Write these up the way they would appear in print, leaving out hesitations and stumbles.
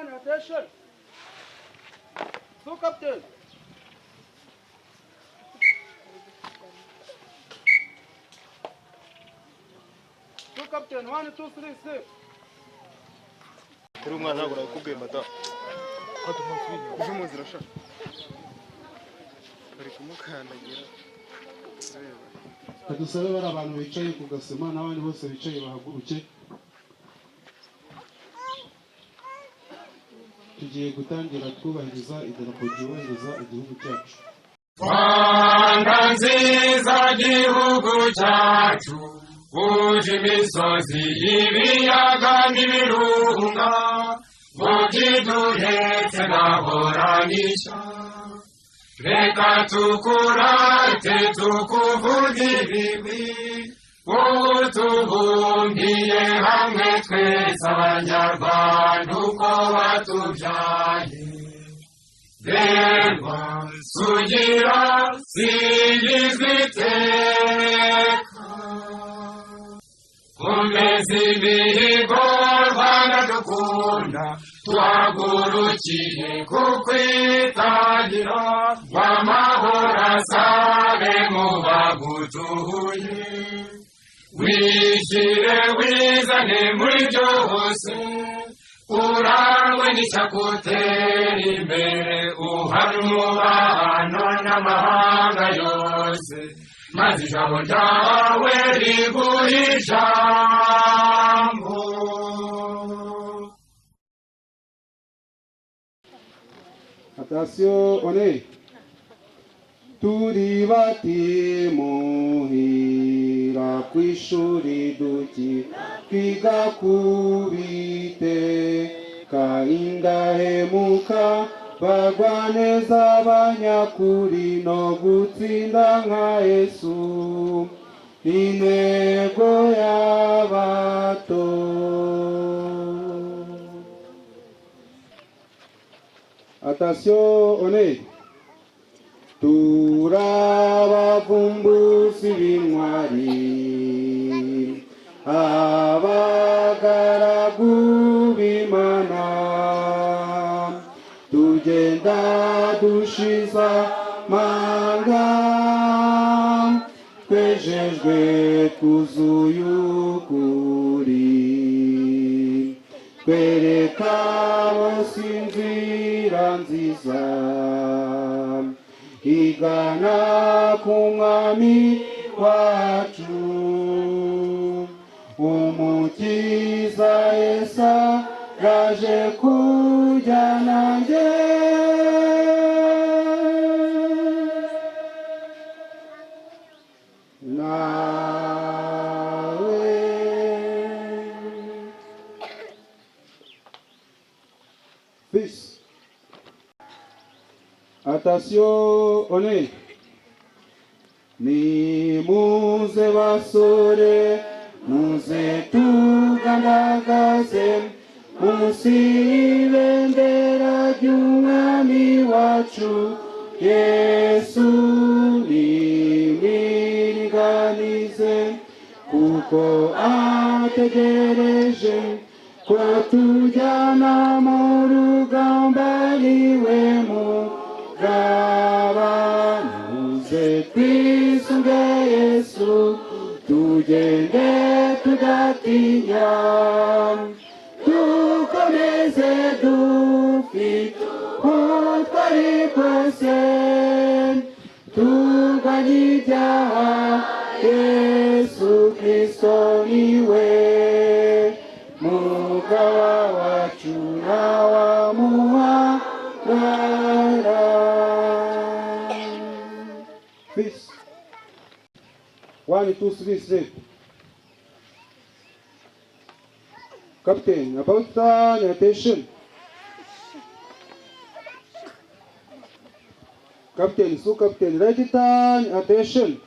turn, attention. So, Captain. So, Captain. 1, 2, 3, 6. Uri umwana ntabwo nakubwiye madamu uje mu nzira sha bari kumukandagira ureba. Dusabe bari abantu bicaye ku gasima n'abandi bose bicaye bahaguruke. Tugiye gutangira twubahiriza idarapo ryubahiriza igihugu cyacu. Rwanda nziza, gihugu cyacu, wuje imisozi, ibiyaga n'ibirunga, ngo byiduhetse gahoranisha. Reka tukurate, tukuvuge ibigwi, wowe tubumbiye hamwe twese Abanyarwanda uko watubyaye. Berwa, sugira, singizwa iteka. Komeza imihigo, Rwanda dukunda, tuhagurukiye kukwitangira ngo amahoro asabe mu bagutuye. Wishyire wizane muri byose, urangwe n'icyagutera imbere, uhari umubano n'amahanga yose, maze ijambo ryawe riguhe ijambo. Attention, on est. Turi bati muhira kw'ishuri duki twiga kubite ka indahemuka bagwa neza abanyakuri no gutsinda nka Yesu intego y'abato. Attention, on est. Turabavumbuzi b'intwari, abagaragu b'Imana, tugenda dushiza manga, twejejwe twuzuye ukuri, twereka bose inzira nziza igana ku Mwami wacu Umukiza Yesu raje kujya nanjye. Nawe. Fils. Attention, on est. Nimuze basore, muze tugandagaze munsi y'ibendera ry'Umwami wacu Yesu, nimwiringanize kuko ategereje ko tujyana mu rugamba, niwe mugaba. Muze twisunge Yesu, tugende tudatinya, dukomeze dufite ubutwari bwose, turwanye ibyaha. Yesu Kristo niwe mugaba wacu, ntawamuhangara. Peace. One, two, three, three. Captain, about turn, attention. Captain, so captain, right turn, attention.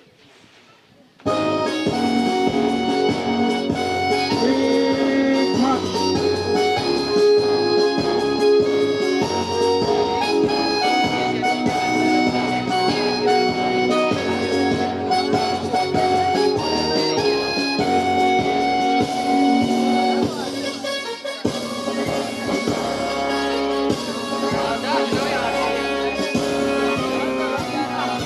Quick march.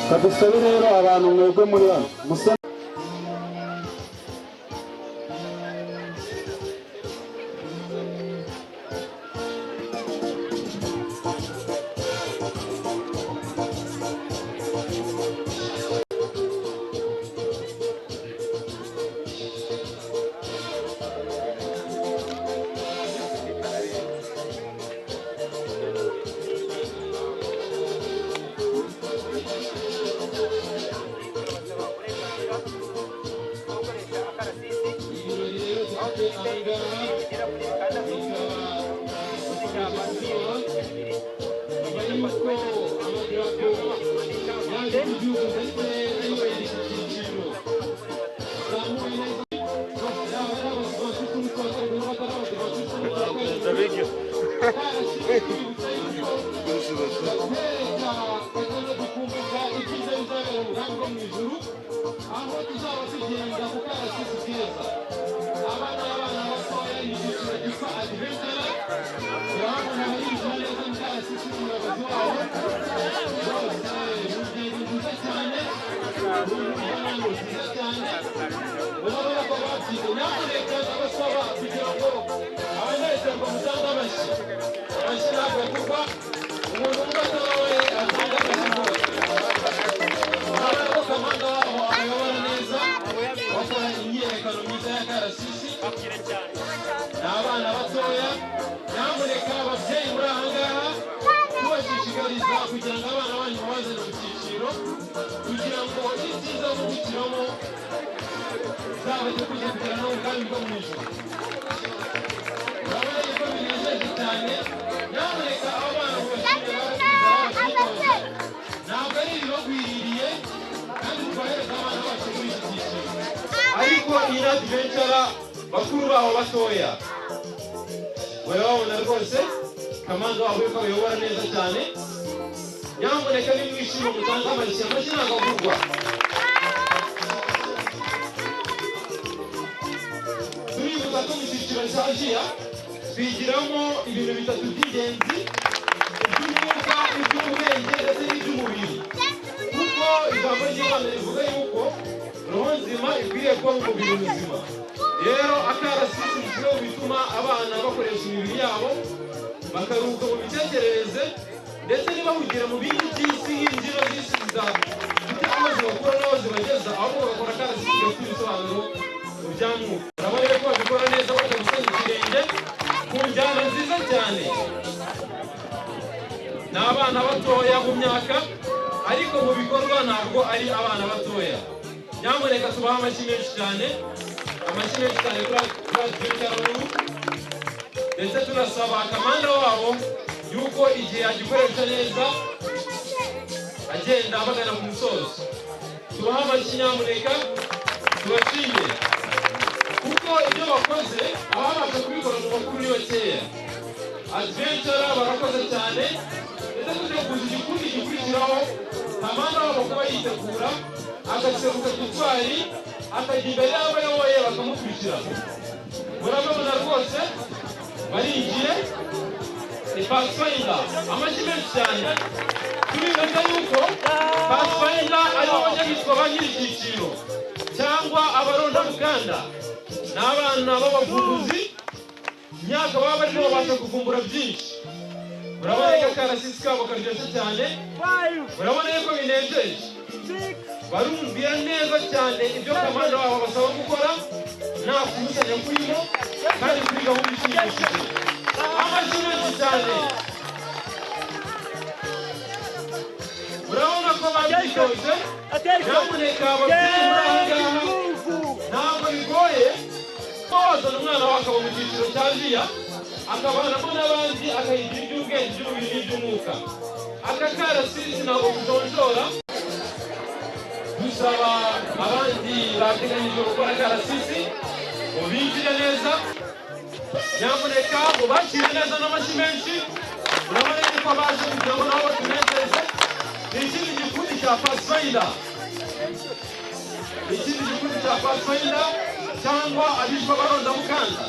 Kadusabe rero abantu mwebwe muri hano musa. Aho tuzaba tugenda ku karasisi keza, abana b'abana batoya, icyiciro cyitwa Adventure, urabona barinjira neza mu karasisi n'umuyobozi wabo bose mu ngendo nziza cyane, mu muryango nziza cyane. Urabona ko babyize. Nyamuneka ndabasaba kugira ngo abanezerwa mutange amashyi. Amashyi ntabwo agurwa. Umuntu wumva atababaye atange amashyi rwose. Urabona ko kamanda wabo abayobora neza, bakora imyiyerekano myiza ya karasisi. Ni abana batoya. Nyamuneka ababyeyi muri aha ngaha, tubashishikariza kugira ngo abana banyu mubazane mu cyiciro, kugira ngo ibyiza bungukiramo zabajye kujya kugera no mu bwami bwo mu ijuru. Urabona yuko binejeje cyane. Nyamuneka abo bana mubashimire, barabyize, ntabwo ari ibibagwiririye, kandi twohereza abana bacu muri iki cyiciro. Ariko iyi ni Adventure, bakuru babo batoya murababona rwose, kamanda wabo yuko abayobora neza cyane. Nyamuneka nimwishime mutange amashyi. Amashyi ntabwo agurwa. Turibuka ko mu cyiciro cya jiya twigiramo ibintu bitatu by'ingenzi: iby'umwuka, iby'ubwenge ndetse n'iby'umubiri, kuko ijambo ry'Imana rivuga yuko roho nzima ikwiriye kuba mu mubiri muzima. Rero akarasisi ni kimwe mu bituma abana bakoresha imibiri yabo, bakaruhuka mu mitekerereze, ndetse ntibahugire mu bindi by'isi nk'imbyino z'isi zidafite aho zibakura n'aho zibageza, ahubwo bagakora akarasisi gafite ibisobanuro mu bya mwuka. Urabona ko babikora neza, batabusanya ikirenge ku njyana nziza cyane. Ni abana batoya mu myaka, ariko mu bikorwa ntabwo ari abana batoya. Nyamuneka tubahe amashyi menshi cyane, amashyi menshi cyane kuri Adventure, ndetse tunasaba kamanda wabo yuko igihe agikoresha neza agenda bagana ku musozo. Tubahe amashyi nyamuneka, tubashimire kuko ibyo bakoze ababasha kubikora mu bakuru ni bakeya. Adventure barakoze cyane, ndetse duteguza igikundi gikurikiraho, kamanda wabo kuba yitegura, agaseruka gitwari, akajya imbere y'abo ayoboye bakamukurikira. Murababona rwose barinjiye, ni Pathfinder. Amashyi menshi cyane. Turibaza yuko Pathfinder aribo bajya bitwa ba nyiri icyiciro cyangwa abarondabuganda. Ni abana b'abavumbuzi, imyaka baba barimo babasha kuvumbura byinshi. Murabona ko akarasisi kabo karyoshye cyane. Murabona yuko binejeje, barumvira neza cyane ibyo kamanda wabo basaba gukora, nta kubusanya kurimo, kandi kuri gahunda ishimishije. Amashyi menshi cyane. Murabona ko babyitoje. Nyamuneka ababyeyi muri aha ngaha, ntabwo bigoye ko wazana umwana wawe akaba mu cyiciro cya jiya, akabanamo n'abandi, akayigira iby'ubwenge, iby'umubiri n'iby'umwuka. Aka karasisi ntabwo kujonjora. Dusaba abandi bateganyijwe gukora karasisi ngo binjire neza. Nyamuneka mubakire neza n'amashyi menshi. Urabona yuko baje kugira ngo nabo batunezeze. Ni ikindi gikundi cya Pathfinder, ikindi gikundi cya Pathfinder cyangwa abitwa barondabukanda,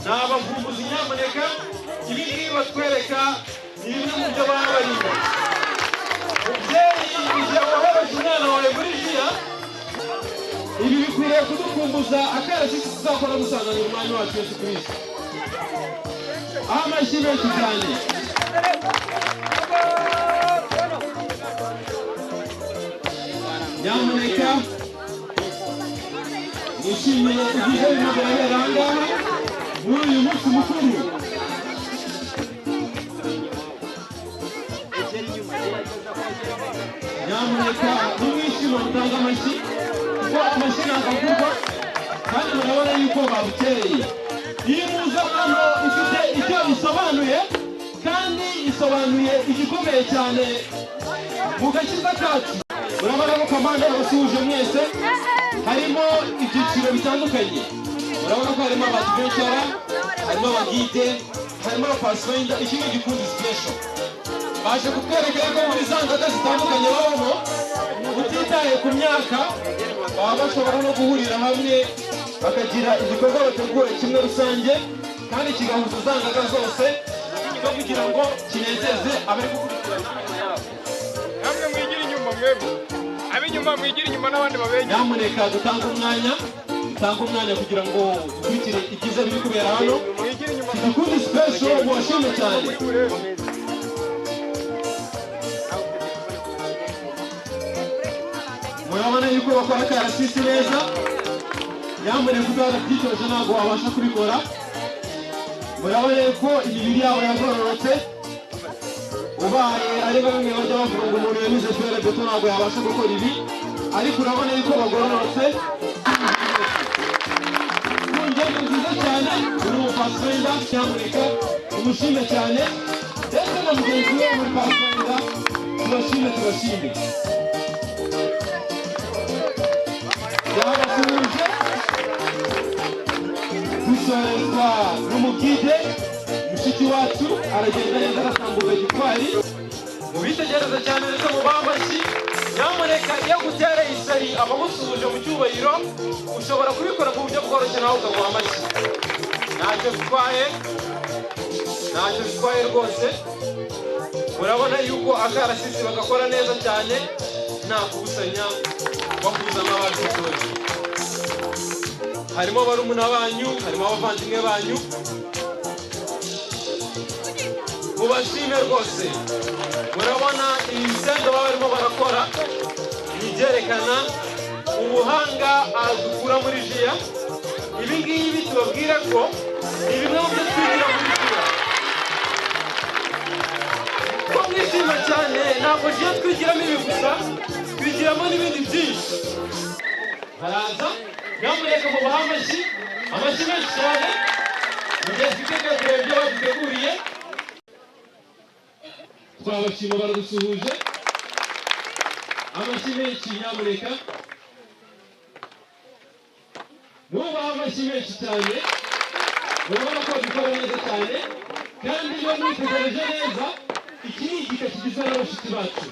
ni abavumbuzi. Nyamuneka ibi ngibi batwereka ni bimwe mu byo baba barimo. Mubyeyi, igihe Bongeye kudukumbuza akarasisi tuzakora dusanganira Umwami wacu Yesu Kristo. Amashyi menshi cyane. Nyamuneka nishimiye ibyiza birimo birabera aha ngaha muri uyu munsi mukuru. Nyamuneka nimwishima mutange amashyi, kuko amashyi ntabwo agurwa, kandi murabona yuko babukereye. Iyi mpuzankano ifite icyo bisobanuye, kandi isobanuye igikomeye cyane mu gakiza kacu. Murabona ko kamanda yabasuhuje mwese. Harimo ibyiciro bitandukanye. Murabona ko harimo aba adventurer, harimo aba guide, harimo aba pathfinder. Iki ni igikundi special baje kutwereka yuko muri za ngaga zitandukanye babamo, utitaye ku myaka, baba bashobora no guhurira hamwe bakagira igikorwa bategura kimwe rusange, kandi kigahuza za ngaga zose, no kugira ngo kinezeze abari gukurikirana. Namwe mwigira inyuma, mwebwe ab'inyuma mwigira inyuma n'abandi babegere. Nyamuneka dutange umwanya, dutange umwanya kugira ngo dukurikire ibyiza biri kubera hano. Mwigira inyuma. Igikundi special, mubashime cyane. Muri burebe. Murabona yuko bakora akarasisi neza. Nyamuneka utarabyitoje ntabwo wabasha kubikora. Murabona yuko imibiri yabo yagororotse. Ubaye ari bamwe bajya bavuga ngo umuntu yamize fer à béton ntabwo yabasha gukora ibi, ariko urabona yuko bagororotse ku ngendo nziza cyane. Uri umu pathfinder, nyamuneka umushime cyane, ndetse na mugenzi we muri pathfinder. Tubashime, tubashime. Yabasuhuje. Dusorezwa n'umu guide mushiki wacu, aragenda neza, aratambuka gitwari. Mubitegereze cyane ndetse mubahe amashyi. Nyamuneka iyo gutera isari abagusuhuje mu cyubahiro, ushobora kubikora mu buryo bworoshye nawe ukaguha amashyi. Ntacyo bitwaye, ntacyo bitwaye rwose. Murabona yuko akarasisi bagakora neza cyane, nta kubusanya, bakuza nk'ababitoje. Harimo barumuna banyu, harimo abavandimwe banyu, mubashime rwose. Murabona ibisendo baba barimo barakora ni ibyerekana ubuhanga dukura muri GIA. Ibi ngibi tubabwira ko ni bimwe mu byo twigira muri GIA. Ko mwishima cyane, ntabwo GIA twigiramo ibi gusa, twigiramo n'ibindi byinshi. Baraza, nyamuneka mubahe amashyi, amashyi menshi cyane, mu gihe twiteguye kureba ibyo baduteguriye. Twabashima, baradusuhuje. Amashyi menshi, nyamuneka mubahe amashyi menshi cyane. Murabona ko babikora neza cyane, kandi iyo mwitegereje neza, iki ni igika kigizwe na bashiki bacu,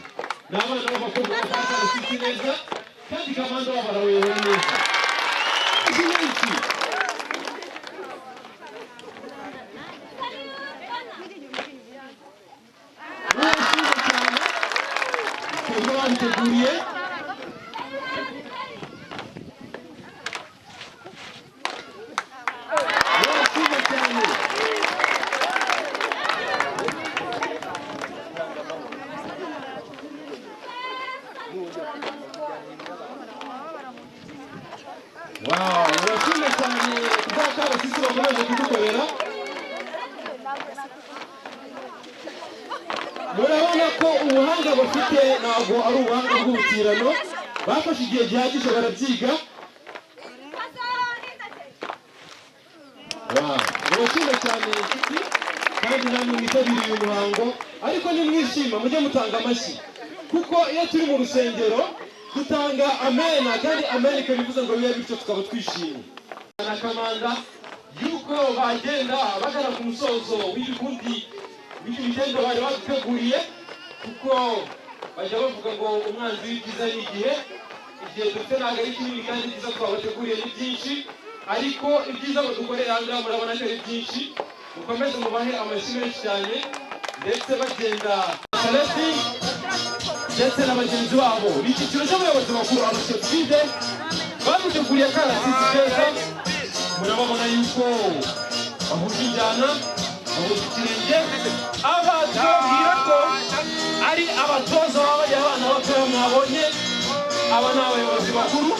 ni abana b'abakobwa bakora akarasisi neza, kandi kamanda wabo arabayobora neza. Amashyi menshi. Murashimye cyane ibikorwa babiteguriye. Murashimye cyane. Wow, murashimye cyane kubw'akarasisi bakomeje kudukorera. Murabona ko ubuhanga bafite ntabwo ari ubuhanga bw'ubutirano, bafashe igihe gihagije barabyiga. Wow, murashimye cyane inshuti, kandi namwe mwitabiriye uyu muhango. Ariko nimwishima mujye mutanga amashyi, kuko iyo turi mu rusengero dutanga amena, kandi amena ikaba ivuze ngo bibe bityo, tukaba twishimye. Na kamanda yuko bagenda bagana ku musozo w'ibikundi w'iki bigendo bari baduteguriye, kuko bajya bavuga ngo umwanzi w'ibyiza ni igihe. Igihe dufite ntabwo ari kinini, kandi ibyiza twabateguriye ni byinshi, ariko ibyiza badukorera aha ngaha murabona ko ari byinshi. Mukomeze mubahe amashyi menshi cyane, ndetse bagenda Celestin ndetse na bagenzi babo b'icyiciro cy'abayobozi bakuru, aba chef guide. Baduteguriye akarasisi keza. Murababona yuko bahuje injyana, bahuje ikirenge. Aba tubabwira ko ari abatoza baba bariya abana batoya mwabonye. Aba ni abayobozi bakuru,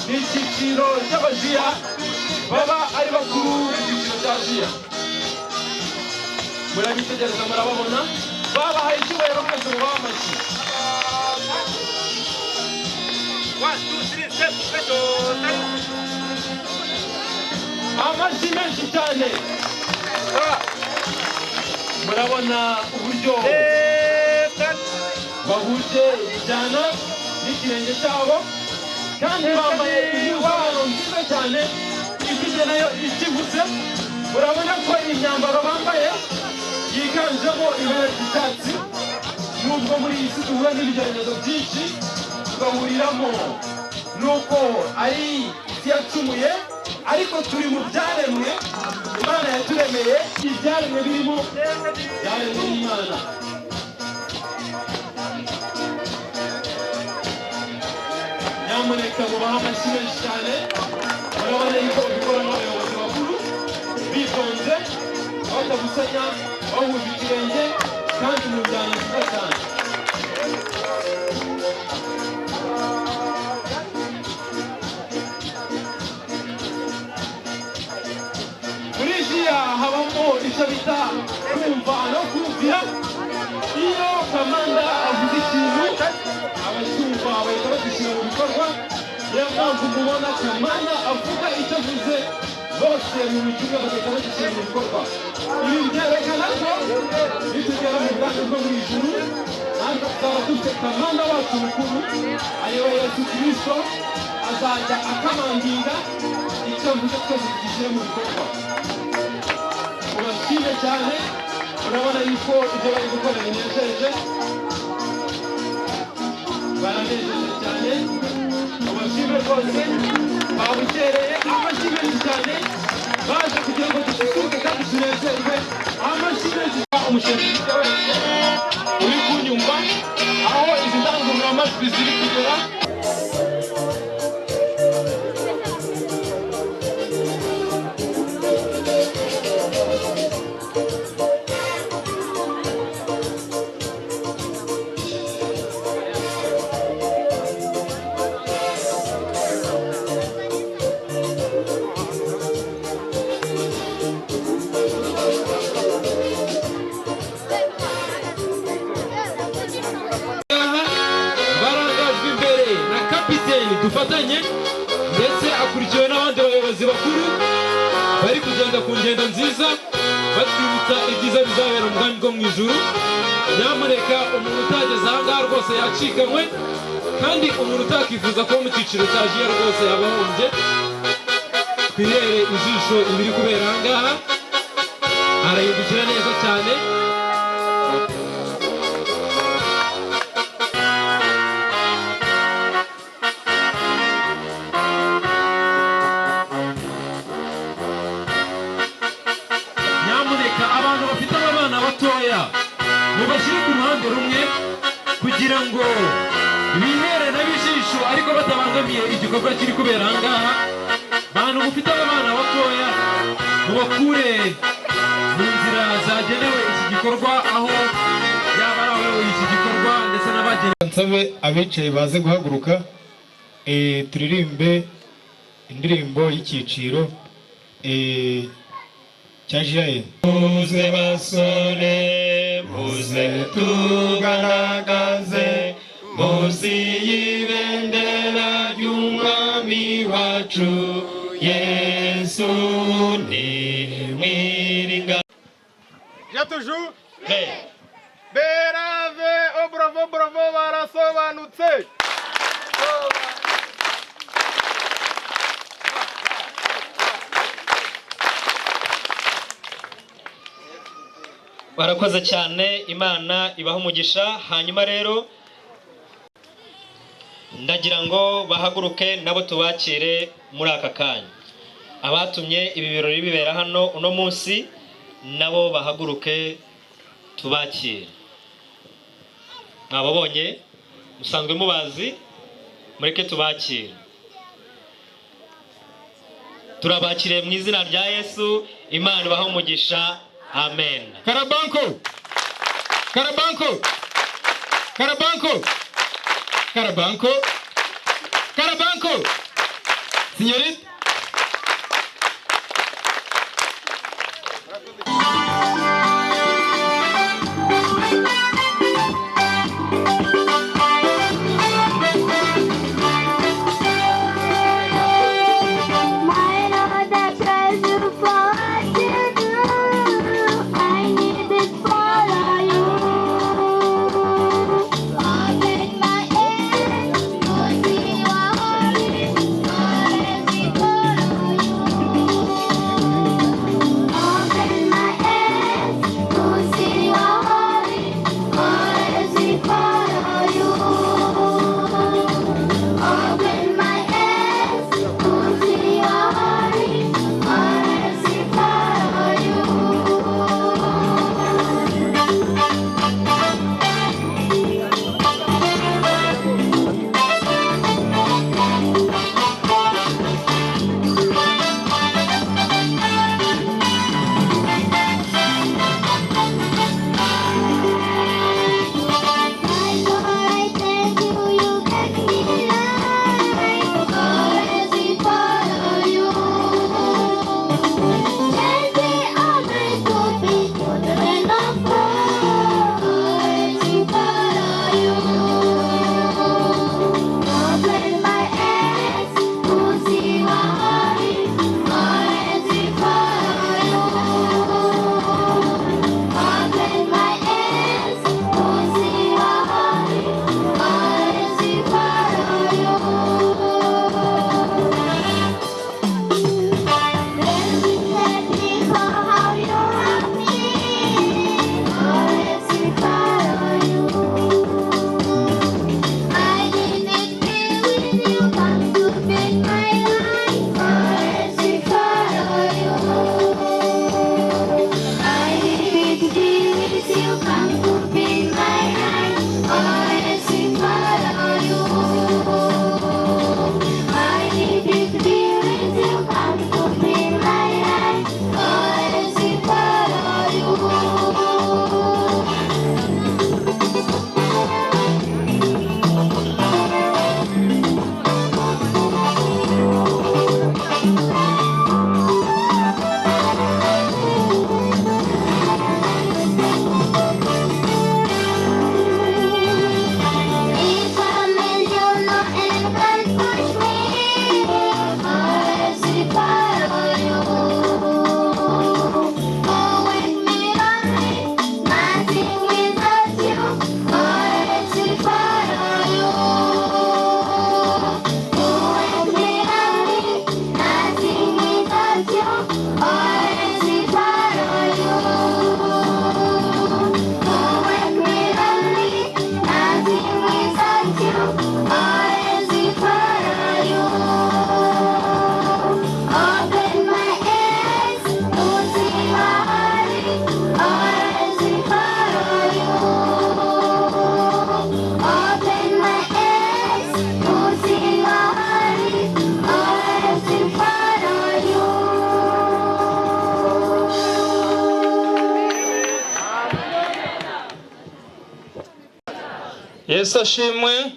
ni icyiciro cy'abajiya, baba ari bakuru mu cyiciro cya jiya. Murabitegereza, murababona, babahaye icyubahiro. Mwese mubahe amashyi. One, two, three, step, step. Amashyi menshi cyane. Murabona uburyo bahuje injyana n'ikirenge cyabo, kandi bambaye impuzankano nziza cyane ifite nayo ikivutse. Murabona ko imyambaro bambaye yiganjemo ibara ry'icyatsi. Nubwo muri iyi si duhura n'ibigeragezo byinshi, tugahuriramo nuko ari isi yacumuye, ariko turi mu byaremwe Imana yaturemeye. Ibyaremwe birimo byaremwe n'Imana. Nyamuneka mubahe amashyi menshi cyane. Murabona yuko babikora n'abayobozi bakuru, bitonze, batabusanya, bahuje ikirenge kandi mu njyana nziza cyane. Muri jiya habamo icyo bita kumva no kumvira. Iyo kamanda avuze ikintu, abacyumva bahita bagishyira mu bikorwa. Niyo mpamvu mubona kamanda avuga icyo avuze, bose mu bicuba bagahita bagishyira mu bikorwa. Ibi byerekana ko nitugera mu bwami bwo mu ijuru, natwe tuzaba dufite kamanda wacu mukuru, ariwe Yesu Kirisito. Azajya akamandinga icyo avuze, twese tugishyire mu bikorwa. Mubashime cyane. Urabona yuko ibyo bari gukora binejeje, baranejeje cyane. Mubashime rwose, babukereye. Amashyi menshi cyane, baje kugira ngo dususuruke kandi tunezerwe. Amashyi menshi. Umushinga wese uri kunyumva, aho izi ndangururamajwi ziri kugera. Aha barangajwe imbere na kapiteni Dufatanye, ndetse akurikiwe n'abandi bayobozi bakuru bari kugenda ku ngendo nziza, batwibutsa ibyiza bizabera mu bwami bwo mu ijuru. Nyamuneka, umuntu utageze aha ngaha rwose yacikanywe, kandi umuntu utakifuza kuba mu cyiciro cya jiya rwose yaba ahombye. Twihere ijisho ibiri kubera aha ngaha. Arahindukira neza cyane. Nyamuneka, abantu bafite aba bana batoya mubashyire ku ruhande rumwe kugira ngo bihere n'abijisho, ariko batabangamiye igikorwa kiri kubera aha ngaha. Bantu mufite aba bana batoya, mubakure mu nzira zagenewe iki gikorwa, aho yaba ari abayoboye iki gikorwa ndetse n'abagenewe. Nsabe abicaye baze guhaguruka, turirimbe indirimbo y'icyiciro cya jiyaye. Muze basore, muze tugaragaze munsi y'ibendera ry'Umwami wacu Yesu ni mwiringa. J'ai toujours Berave, oh bravo, bravo, barasobanutse. Barakoze cyane, Imana ibaha umugisha. Hanyuma rero ndagira ngo bahaguruke nabo tubakire muri aka kanya. Abatumye ibi birori bibera hano uno munsi nabo bahaguruke tubakire. Mwababonye, musanzwe mubazi, mureke tubakire. Turabakiriye mu izina rya Yesu. Imana ibahe umugisha. Amen. Karabanko, Karabanko, Karabanko, Karabanko, Karabanko, Señorita. My Lord, I praise you for what you do. I need to follow you. Open my eyes to see your holy, always follow you. Open my eyes to see your holy, always follow you. Open my eyes to see your holy, always follow you. My God, I thank you, you gave me life. Always follow you. Change me always to be children of God. Always follow you. Open my eyes to see your holy. Always follow you. Open my eyes to see your holy, always follow you. Then you set me for how you love me, always follow you. I didn't feel with you come to be my life, always follow you. I need to be with you, come to be my life. Always follow you. I need to be with you, come to be my life. Always follow you. If I'm in you, no enemy can push me. Always follow you. Go with me only, nothing without you. Always follow you. Go with me only, nothing without you. Always follow you. Go with me only, nothing without you. Always follow you. Open my eyes to see your holy, always follow you. Open my eyes to see your holy, always follow you. Yesu ashimwe.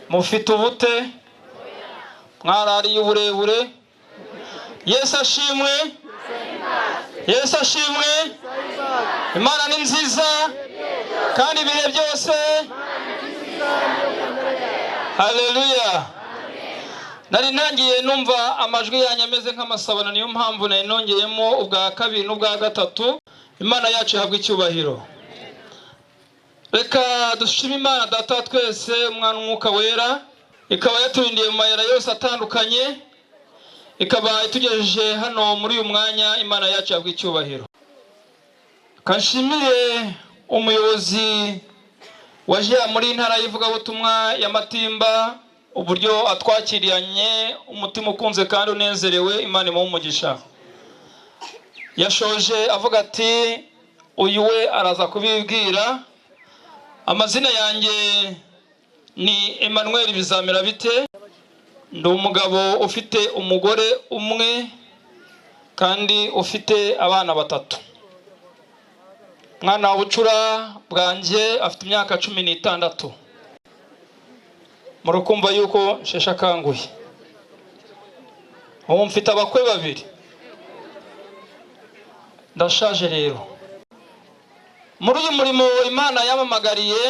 Mufite ubute, mwarariye uburebure. Yesu ashimwe, Yesu ashimwe. Imana ni nziza kandi ibihe byose. Haleluya. Nari ntangiye numva amajwi yanyu ameze nk'amasabano, niyo mpamvu nari nongeyemo ubwa kabiri n'ubwa gatatu. Imana yacu ihabwa icyubahiro. Reka dushime Imana Data wa twese, Umwana, Umwuka Wera, ikaba yaturindiye mu mayira yose atandukanye, ikaba itugejeje hano muri uyu mwanya. Imana yacu ihabwa icyubahiro. Kanshimire umuyobozi waje muri ntara y'ivugabutumwa ya Matimba, uburyo atwakiranye umutima ukunze kandi unezerewe. Imana imuhe umugisha. Yashoje avuga ati uyu we araza kubibwira. Amazina yanjye ni Emmanuel Bizamera bite. Ndi umugabo ufite umugore umwe kandi ufite abana batatu. Mwana wa bucura bwanjye afite imyaka 16. Murakumva yuko nsheshe akanguhe. Ubu mfite abakwe babiri, ndashaje. Rero muri uyu murimo Imana yampamagariye,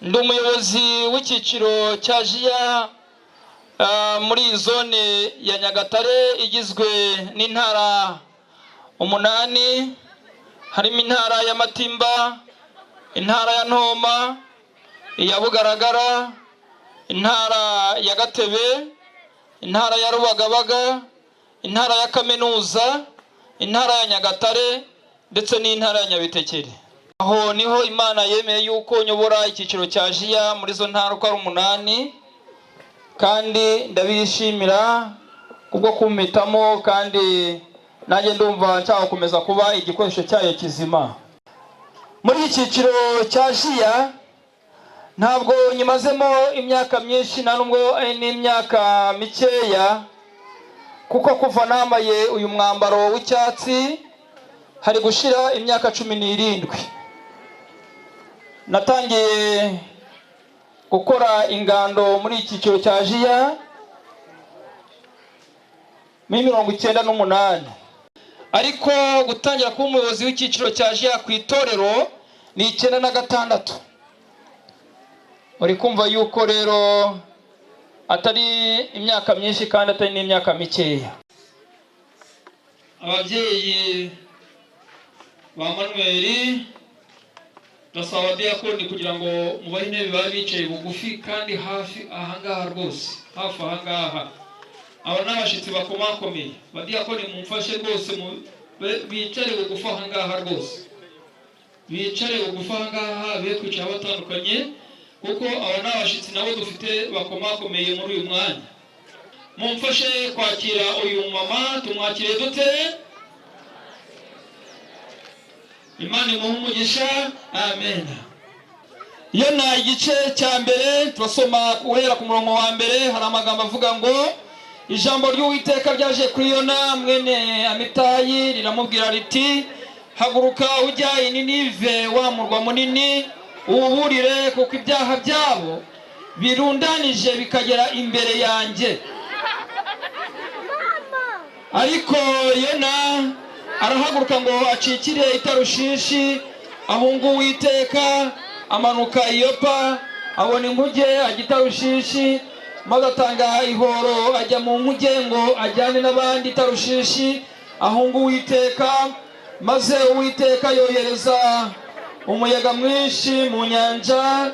ndi umuyobozi w'icyiciro cya jiya muri iyi zone ya Nyagatare igizwe n'intara umunani, harimo intara y'Amatimba, intara ya Ntoma, iya Bugaragara, intara ya Gatebe, intara ya Rubagabaga, intara ya Kaminuza, intara ya Nyagatare ndetse n'intara ya Nyabitekeri. Aho niho Imana yemeye yuko nyobora icyiciro cya jiya muri izo ntara uko ari umunani, kandi ndabishimira kubwo kumpitamo, kandi nanjye ndumva nshaka gukomeza kuba igikoresho cyayo kizima. Muri iki cyiciro cya jiya ntabwo nyimazemo imyaka myinshi, nta nubwo ari n'imyaka mikeya, kuko kuva nambaye uyu mwambaro w'icyatsi hari gushira imyaka 17. Natangiye gukora ingando muri iki cyiciro cya jiya muri 98, ariko gutangira kuba umuyobozi w'icyiciro cya jiya ku itorero ni 96. Uri kumva yuko rero atari imyaka myinshi kandi atari n'imyaka mikeya. Ababyeyi ba Manweri, ndasaba abadiyakoni kugira ngo mubahe intebe baba bicaye bugufi kandi hafi ahangaha rwose, hafi ahangaha. Aba ni abashyitsi bakomakomeye. Abadiyakoni mumfashe rwose, bicare bugufi ahangaha rwose, bicare bugufi ahangaha, be kwicara batandukanye, kuko aba ni abashyitsi nabo dufite bakomakomeye muri uyu mwanya. Mumfashe kwakira uyu mama. Tumwakire dute? Imana imuhe umugisha, amen. Yona igice cya mbere, turasoma guhera ku murongo wa mbere. Hari amagambo avuga ngo: "Ijambo ry'Uwiteka ryaje kuri Yona mwene Amitayi riramubwira riti: Haguruka ujya i Ninive, wa murwa munini, uwuburire, kuko ibyaha byabo birundanije bikagera imbere yanjye." Ariko Yona arahaguruka ngo acikire i Tarushishi ahunga Uwiteka, amanuka i Yopa, abona inkuge ajya i Tarushishi, maze atanga ihoro ajya mu nkuge ngo ajyane n'abandi i Tarushishi ahunga Uwiteka. Maze Uwiteka yohereza umuyaga mwinshi mu nyanja,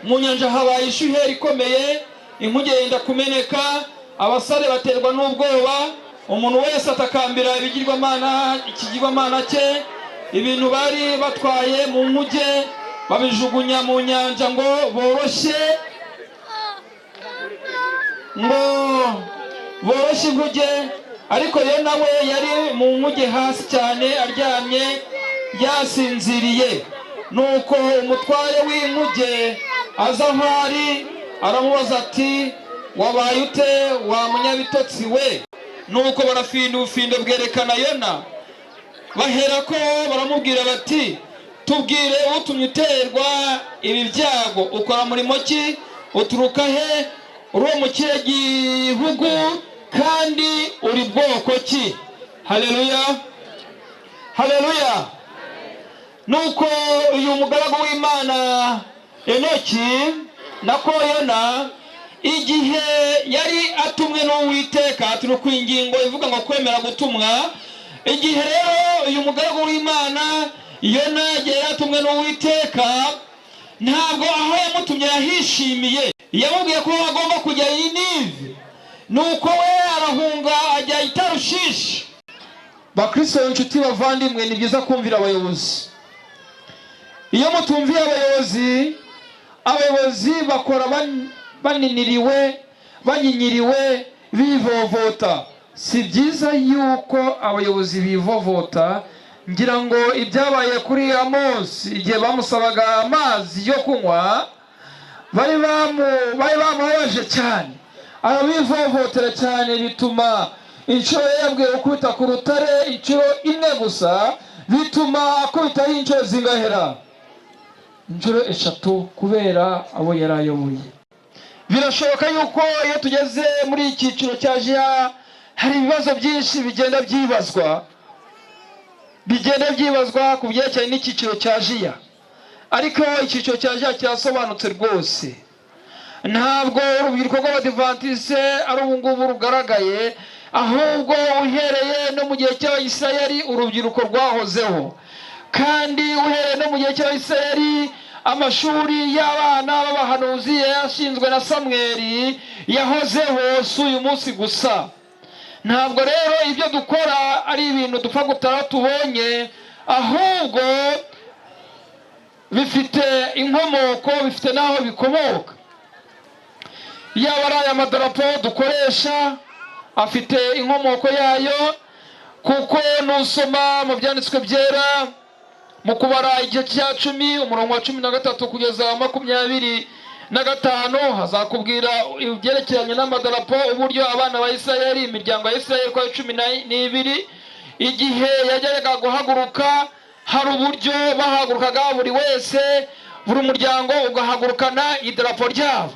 mu nyanja habaye ishuheri ikomeye, inkuge yenda kumeneka. Abasare baterwa n'ubwoba, umuntu wese atakambira ibigirwamana, ikigirwamana cye. Ibintu bari batwaye mu nkuge babijugunya mu nyanja ngo boroshye inkuge. Ariko Yona we yari mu nkuge hasi cyane, aryamye yasinziriye. Nuko umutware w'inkuge aza aho ari, aramubaza ati: "Wabaye ute, wa munyabitotsi we?" Nuko barafinda, ubufindo bwerekana Yona. Baherako baramubwira bati: "Tubwire utumye uterwa ibi byago. Ukora murimo ki? Uturuka he? Uri uwo mu kihe gihugu? Kandi uri bwoko ki?" Haleluya, haleluya! Nuko uyu mugaragu w'Imana Enoki, nako Yona, igihe yari atumwe n'Uwiteka, turi ku ingingo ivuga ngo kwemera gutumwa. Igihe rero uyu mugaragu w'Imana Yona igihe yari atumwe n'Uwiteka, ntabwo aho yamutumye yahishimiye. Yamubwiye ko agomba kujya i Ninive, nuko we arahunga ajya i Tarushishi. Bakristo, inshuti, bavandimwe, ni byiza kumvira abayobozi. Iyo mutumviye abayobozi, abayobozi bakora baniniriwe, banyinyiriwe, bivovota. Si byiza yuko abayobozi bivovota. Ngira ngo ibyabaye kuri Amosi igihe bamusabaga amazi yo kunywa. Bari bamubabaje cyane, arabivovotera cyane, bituma inshuro ye yabwiwe gukubita ku rutare inshuro imwe gusa, bituma akubitaho inshuro zingahera? Inshuro eshatu, kubera abo yari ayoboye. Birashoboka yuko iyo tugeze muri iki cyiciro cya jiya, hari ibibazo byinshi bigenda byibazwa ku byerekeranye n'icyiciro cya jiya. Ariko icyiciro cya jiya kirasobanutse rwose. Ntabwo urubyiruko rw'Abadivantisite ari ubu ngubu rugaragaye, ahubwo uhereye no mu gihe cy'Abayisirayeli urubyiruko rwahozeho. Kandi uhereye no mu gihe cy'Abayisirayeli, amashuri y'abana b'abahanuzi yashinzwe na Samweri yahozeho, si uyu munsi gusa. Ntabwo rero ibyo dukora ari ibintu dupfa gutara tubonye, ahubwo bifite inkomoko, bifite n'aho bikomoka. Yaba ari aya madarapo dukoresha, afite inkomoko yayo, kuko nusoma mu Byanditswe Byera, mu Kubara igice cya 10, umurongo wa 13 kugeza 25, hazakubwira ibyerekeranye n'amadarapo, uburyo abana ba Isirayeli, imiryango ya Isirayeli uko ari 12, igihe yajyaga guhaguruka, hari uburyo bahagurukaga, buri wese, buri muryango ugahagurukana idarapo ryabo.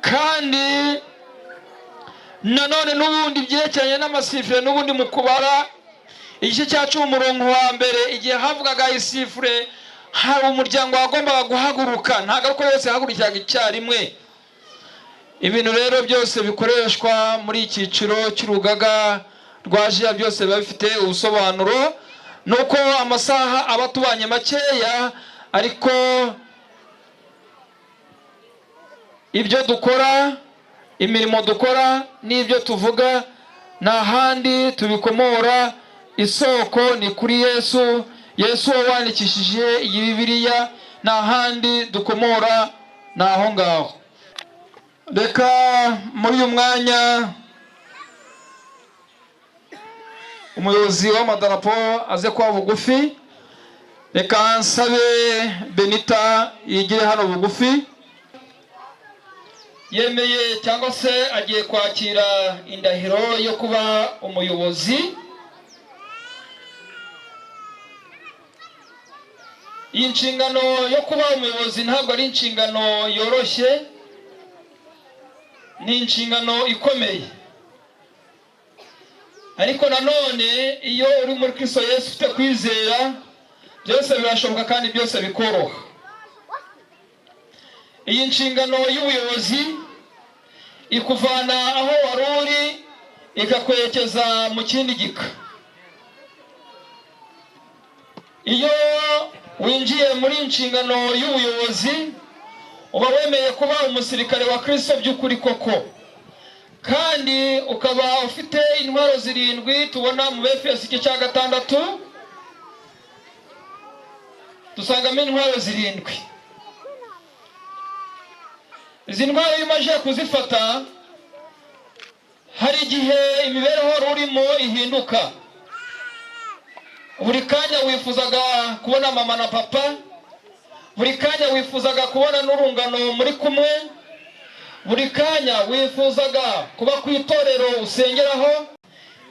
Kandi nanone n'ubundi byerekeranye n'amasifure, n'ubundi mu Kubara igice cya 10, umurongo wa 1, igihe havugaga isifure, hari umuryango wagombaga guhaguruka. Ntabwo ari uko yose yahagurukiraga icyarimwe. Ibintu rero byose bikoreshwa muri iki cyiciro cy'urugaga rwa jiya, byose biba bifite ubusobanuro. Nuko amasaha aba atubanye makeya, ariko ibyo dukora, imirimo dukora n'ibyo tuvuga, nta handi tubikomora, isoko ni kuri Yesu. Yesu wandikishije iyi Bibiliya, nta handi dukomora, ni aho ngaho. Reka muri uyu mwanya umuyobozi w'amadarapo aze kuba bugufi. Reka nsabe Benita yigire hano bugufi. Yemeye cyangwa se agiye kwakira indahiro yo kuba umuyobozi. Iyi nshingano yo kuba umuyobozi ntabwo ari inshingano yoroshye, ni inshingano ikomeye. Ariko nanone iyo uri muri Kristo Yesu, ufite kwizera, byose birashoboka kandi byose bikoroha. Iyi nshingano y'ubuyobozi ikuvana aho wari uri, ikakwerekeza mu kindi gika. Iyo winjiye muri inshingano y'ubuyobozi, uba wemeye kuba umusirikare wa Kristo by'ukuri koko, kandi ukaba ufite intwaro zirindwi tubona mu Befeso igice cya 6. Dusangamo intwaro zirindwi. Izi ntwaro iyo umaze kuzifata, hari igihe imibereho wari urimo ihinduka. Buri kanya wifuzaga kubona mama na papa, buri kanya wifuzaga kubona n'urungano muri kumwe, buri kanya wifuzaga kuba ku itorero usengeraho.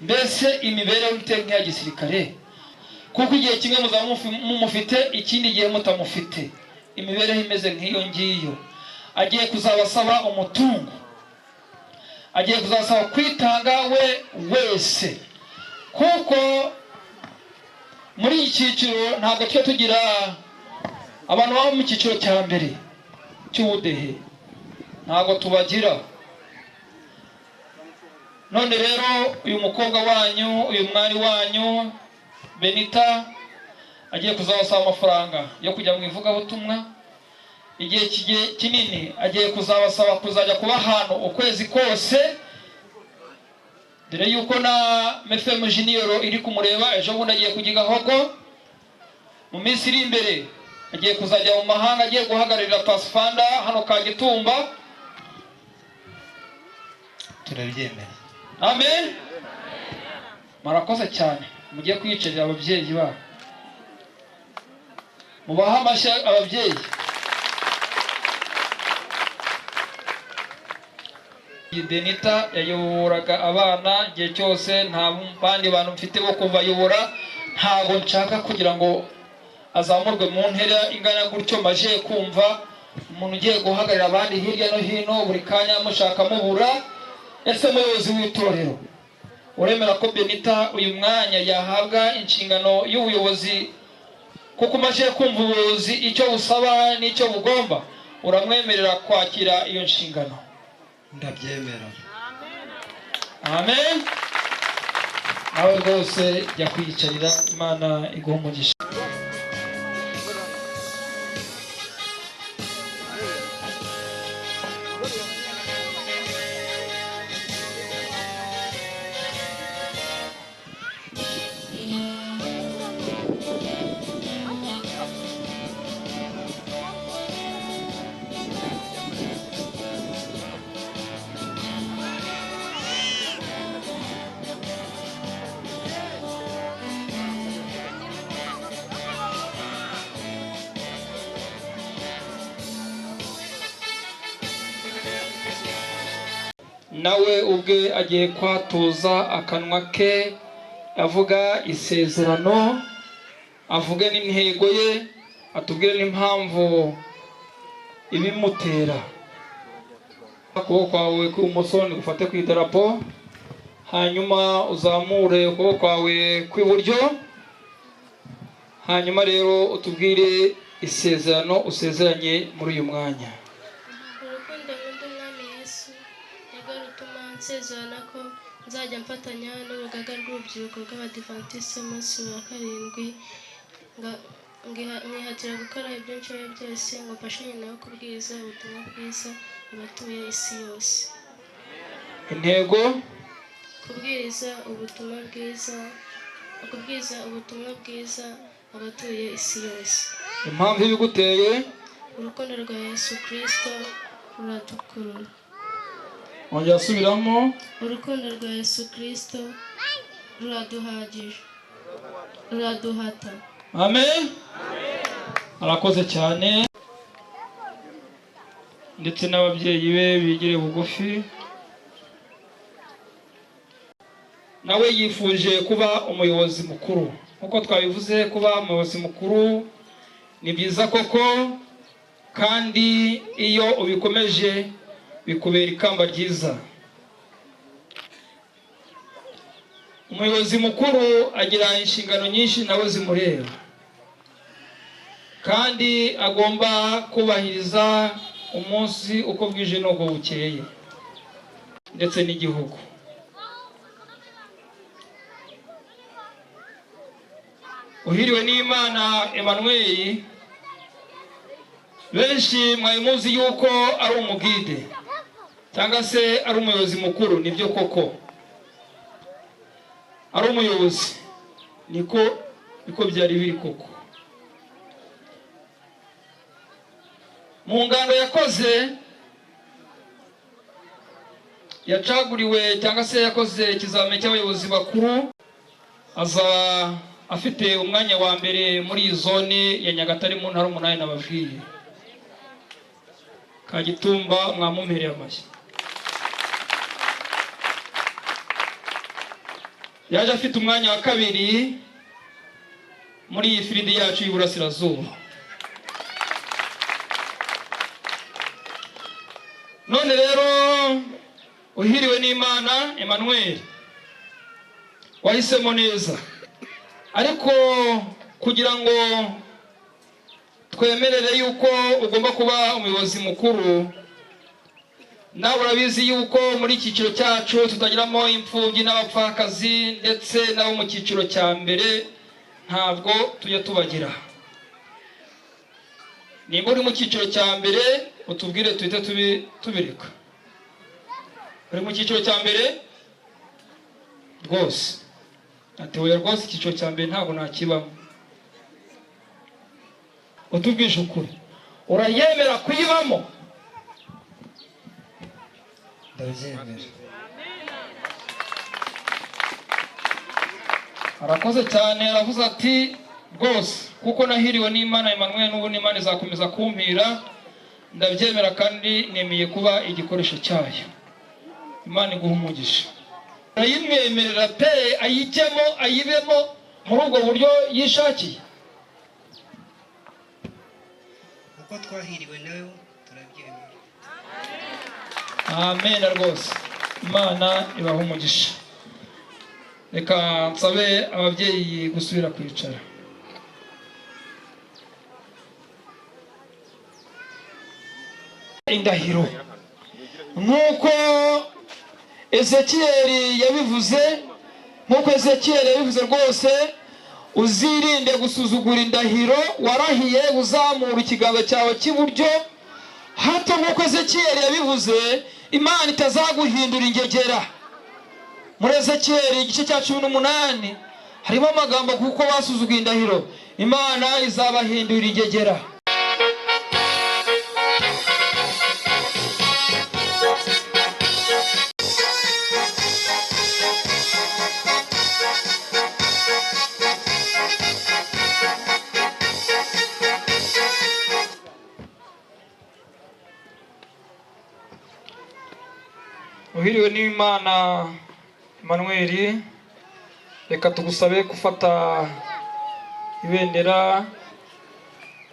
Mbese imibereho iteye nk'iya gisirikare, kuko igihe kimwe muzaba mumufite, ikindi gihe mutamufite. Imibereho imeze nk'iyo ngiyo. Agiye kuzabasaba umutungo, agiye kuzasaba kwitanga we wese, kuko muri iki cyiciro ntabwo tujya tugira abantu baba mu cyiciro cya mbere cy'ubudehe, ntabwo tubagira. None rero uyu mukobwa wanyu, uyu mwari wanyu Benita, agiye kuzabasaba amafaranga yo kujya mu ivugabutumwa igihe kinini, agiye kuzabasaba kuzajya kuba ahantu ukwezi kose, dore yuko na Mefemu Junior iri kumureba. Ejo bundi agiye kujya i Gahogo, mu minsi iri imbere agiye kuzajya mu mahanga, agiye guhagararira Pathfinder hano Kagitumba. Turabyemera. Amen, murakoze cyane. Mugiye kwiyicarira ababyeyi babo, mubahe amashyi ababyeyi. Benita yayoboraga abana igihe cyose, nta bandi bantu mfite bo kubayobora. Ntabwo nshaka kugira ngo azamurwe mu ntera ingana gutyo. Maje kumva umuntu ugiye guhagararira abandi hirya no hino, buri kanya mushaka mubura. Ese muyobozi w'itorero, uremera ko Benita uyu mwanya yahabwa inshingano y'ubuyobozi, kuko umaze kumva ubuyobozi icyo busaba n'icyo bugomba? Uramwemerera kwakira iyo nshingano? Ndabyemera. Amen. Nawe rwose jya kwiyicarira, Imana iguha umugisha. Nawe ubwe agiye kwatuza akanwa ke, avuga isezerano, avuge n'intego ye, atubwire n'impamvu ibimutera. Ukuboko kwawe kw'ibumoso nigufate ku idarapo, hanyuma uzamure ukuboko kwawe kw'iburyo, hanyuma rero utubwire isezerano usezeranye muri uyu mwanya. Urukundo nkunda Umwami Yesu nirwo rutuma nsezerana ko nzajya mfatanya n'Urugaga rw'Urubyiruko rw'Abadivantisiti Umunsi wa Karindwi, nkihatira gukora ibyo nshoboye byose ngo mfashanye nawe kubwiriza ubutumwa bwiza abatuye isi yose. Intego? Kubwiriza ubutumwa bwiza, kubwiriza ubutumwa bwiza abatuye isi yose. Impamvu ibiguteye? Urukundo rwa Yesu Kirisito ruradukurura. Wongera asubiramo. Urukundo rwa Yesu Kirisito ruraduhagije, ruraduhata. Amen, arakoze cyane. Ndetse n'ababyeyi be bigire bugufi. Nawe yifuje kuba umuyobozi mukuru. Nk'uko twabivuze, kuba umuyobozi mukuru ni byiza koko, kandi iyo ubikomeje bikubera ikamba ryiza. Umuyobozi mukuru agira inshingano nyinshi nawe zimureba, kandi agomba kubahiriza umunsi uko bwije n'uko bukeye, ndetse n'igihugu. Uhiriwe n'Imana Emmanuel, benshi mwari muzi yuko ari umugide cyangwa se ari umuyobozi mukuru. Nibyo koko ari umuyobozi, niko byari biri koko. Mu ngando yakoze, yacaguriwe cyangwa se yakoze ikizamini cy'abayobozi bakuru, aza afite umwanya wa mbere muri iyi zone ya Nyagatare, mu ntara 8 nababwiye. Kagitumba, mwamumpereye amashyi. Yaje afite umwanya wa kabiri muri iyi field yacu y'Iburasirazuba. None rero, uhiriwe n'Imana Emmanuel, wahisemo neza. Ariko kugira ngo twemerere yuko ugomba kuba umuyobozi mukuru, nawe urabizi yuko muri iki cyiciro cyacu tutagiramo imfubyi n'abapfakazi, ndetse n'abo mu cyiciro cya mbere ntabwo tujya tubagira. Nimba uri mu cyiciro cya mbere, utubwire tuhite tubireka. Uri mu cyiciro cya mbere rwose? Ati: "Oya rwose, icyiciro cya mbere ntabwo nakibamo." Utubwije ukuri, urayemera kuyibamo? Ndabyemera. Arakoze cyane. Aravuze ati: "Rwose kuko nahiriwe n'Imana Emmanuel, n'ubu n'Imana izakomeza kumpira, ndabyemera kandi nemeye kuba igikoresho cyayo." Imana iguha umugisha. Urayimwemerera pe, ayijyemo, ayibemo muri ubwo buryo yishakiye? Uko twahiriwe nawe, turabyemera. Amen rwose, Imana ibaha umugisha. Reka nsabe ababyeyi gusubira kwicara. Indahiro, nk'uko Ezekiyeli yabivuze, nk'uko Ezekiyeli yabivuze rwose, uzirinde gusuzugura indahiro warahiye uzamura ikiganza cyawe cy'iburyo, hato nk'uko Ezekiyeli yabivuze, Imana itazaguhindura ingegera. Muri Ezekiyeli igice cya 18 harimo amagambo: kuko basuzuguye indahiro, Imana izabahindura ingegera. Uhiriwe n'Imana Emmanuel, reka tugusabe gufata ibendera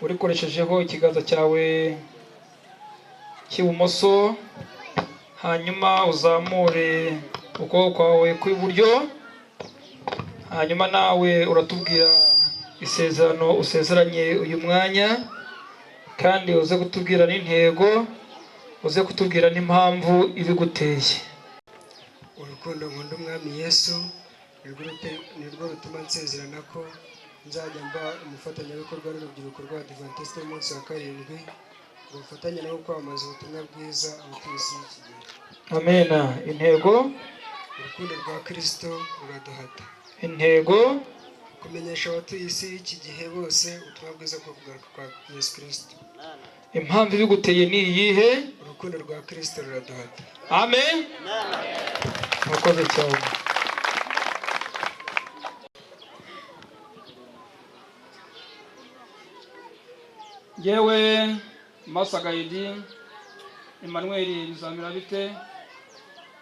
urikoreshejeho ikiganza cyawe cy'ibumoso, hanyuma uzamure ukuboko kwawe kw'iburyo, hanyuma nawe uratubwira isezerano usezeranye uyu mwanya, kandi uze kutubwira n'intego, uze kutubwira n'impamvu ibiguteye. Urukundo nkunda Umwami Yesu nirwo rutuma nsezerana ko nzajya mba umufatanyabikorwa n'urubyiruko rw'Abadivantisite b'umunsi wa karindwi, ngo mfatanye nabo kwamamaza ubutumwa bwiza abatuye isi y'iki gihe. Amena. Intego? Urukundo rwa Kirisito ruraduhata. Intego? Kumenyesha abatuye isi y'iki gihe bose ubutumwa bwiza bwo kugaruka kwa Yesu Kirisito. Impamvu ibiguteye ni iyihe? Urukundo rwa Kirisito ruraduhata. Amen, murakoze cyane. Yewe Masagayidi Emmanuel bizamera bite,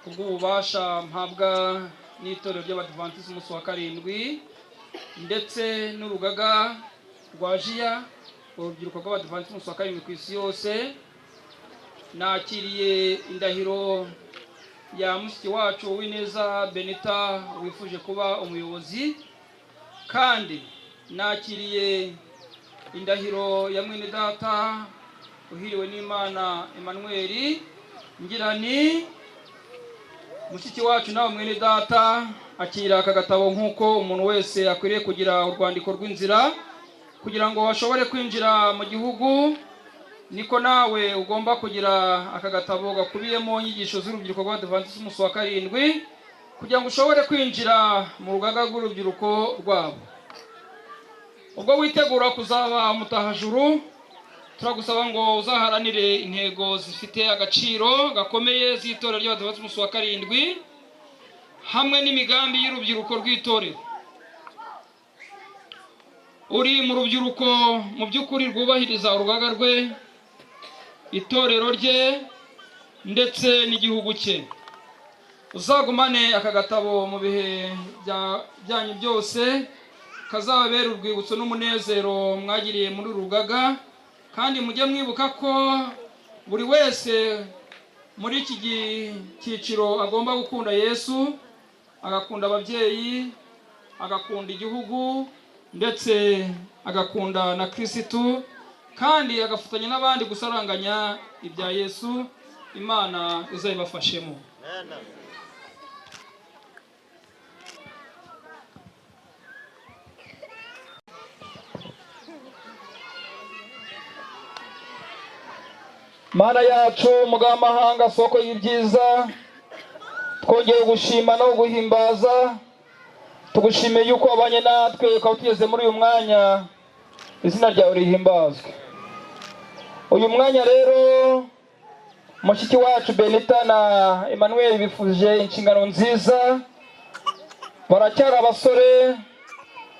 kubw'ububasha mpabwa n'itorero ry'Abadivantisiti umunsi wa karindwi ndetse n'urugaga rwa jiya, urubyiruko rw'Abadivantisiti umunsi wa karindwi ku isi yose, nakiriye indahiro ya mushiki wacu Uwineza Benita wifuje kuba umuyobozi, kandi nakiriye indahiro ya mwene data Uhiriwe n'Imana Emmanuel. Ngira ni mushiki wacu, nawe mwene data, akira aka gatabo nk'uko umuntu wese akwiriye kugira urwandiko rw'inzira kugira ngo ashobore kwinjira mu gihugu, niko nawe ugomba kugira aka gatabo gakubiyemo inyigisho z'urubyiruko rw'Abadivantisiti umunsi wa karindwi kugira ngo ushobore kwinjira mu rugaga rw'urubyiruko rwabo. Ubwo witegura kuzaba umutahajuru, turagusaba ngo uzaharanire intego zifite agaciro gakomeye z'itorero ry'Abadivantisiti umunsi wa karindwi hamwe n'imigambi y'urubyiruko rw'itorero. Uri mu rubyiruko mu by'ukuri rwubahiriza urugaga rwe, itorero rye ndetse n'igihugu cye. Uzagumane aka gatabo mu bihe byanyu byose, kazababera urwibutso n'umunezero mwagiriye muri uru rugaga, kandi mujye mwibuka ko buri wese muri iki cyiciro agomba gukunda Yesu, agakunda ababyeyi, agakunda igihugu, ndetse agakunda na Kirisitu, kandi agafatanya n'abandi gusaranganya ibya Yesu. Imana izabibafashemo. Mana yacu, mugabamahanga, soko y'ibyiza, twongeye gushima no guhimbaza. Tugushimiye yuko wabanye natwe ukaba tugeze muri uyu mwanya. Izina ryawe rihimbazwe. Uyu mwanya rero, mushiki wacu Benita na Emmanuel bifuje inshingano nziza, baracyari abasore.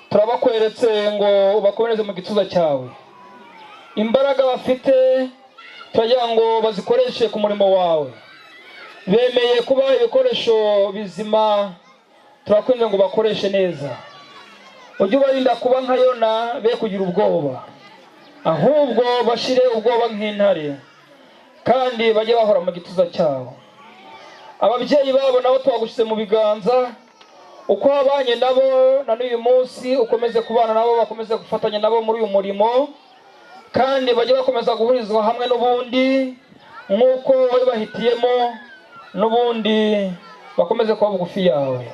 Turabakweretse ngo ubakomereze mu gituza cyawe. Imbaraga bafite turagira ngo bazikoreshe ku murimo wawe. Bemeye kuba ibikoresho bizima, turakwinginze ngo bakoreshe neza. Ujye ubarinda kuba nka Yona, be kugira ubwoba, ahubwo bashire ubwoba nk'intare, kandi bajye bahora mu gituza cyabo. Ababyeyi babo nabo tubagushyize mu biganza. Uko wabanye nabo na n'uyu munsi ukomeze kubana nabo, bakomeze gufatanya nabo muri uyu murimo, kandi bajye bakomeza guhurizwa hamwe n'ubundi nk'uko wabibahitiyemo, n'ubundi bakomeze kuba bugufi yawe.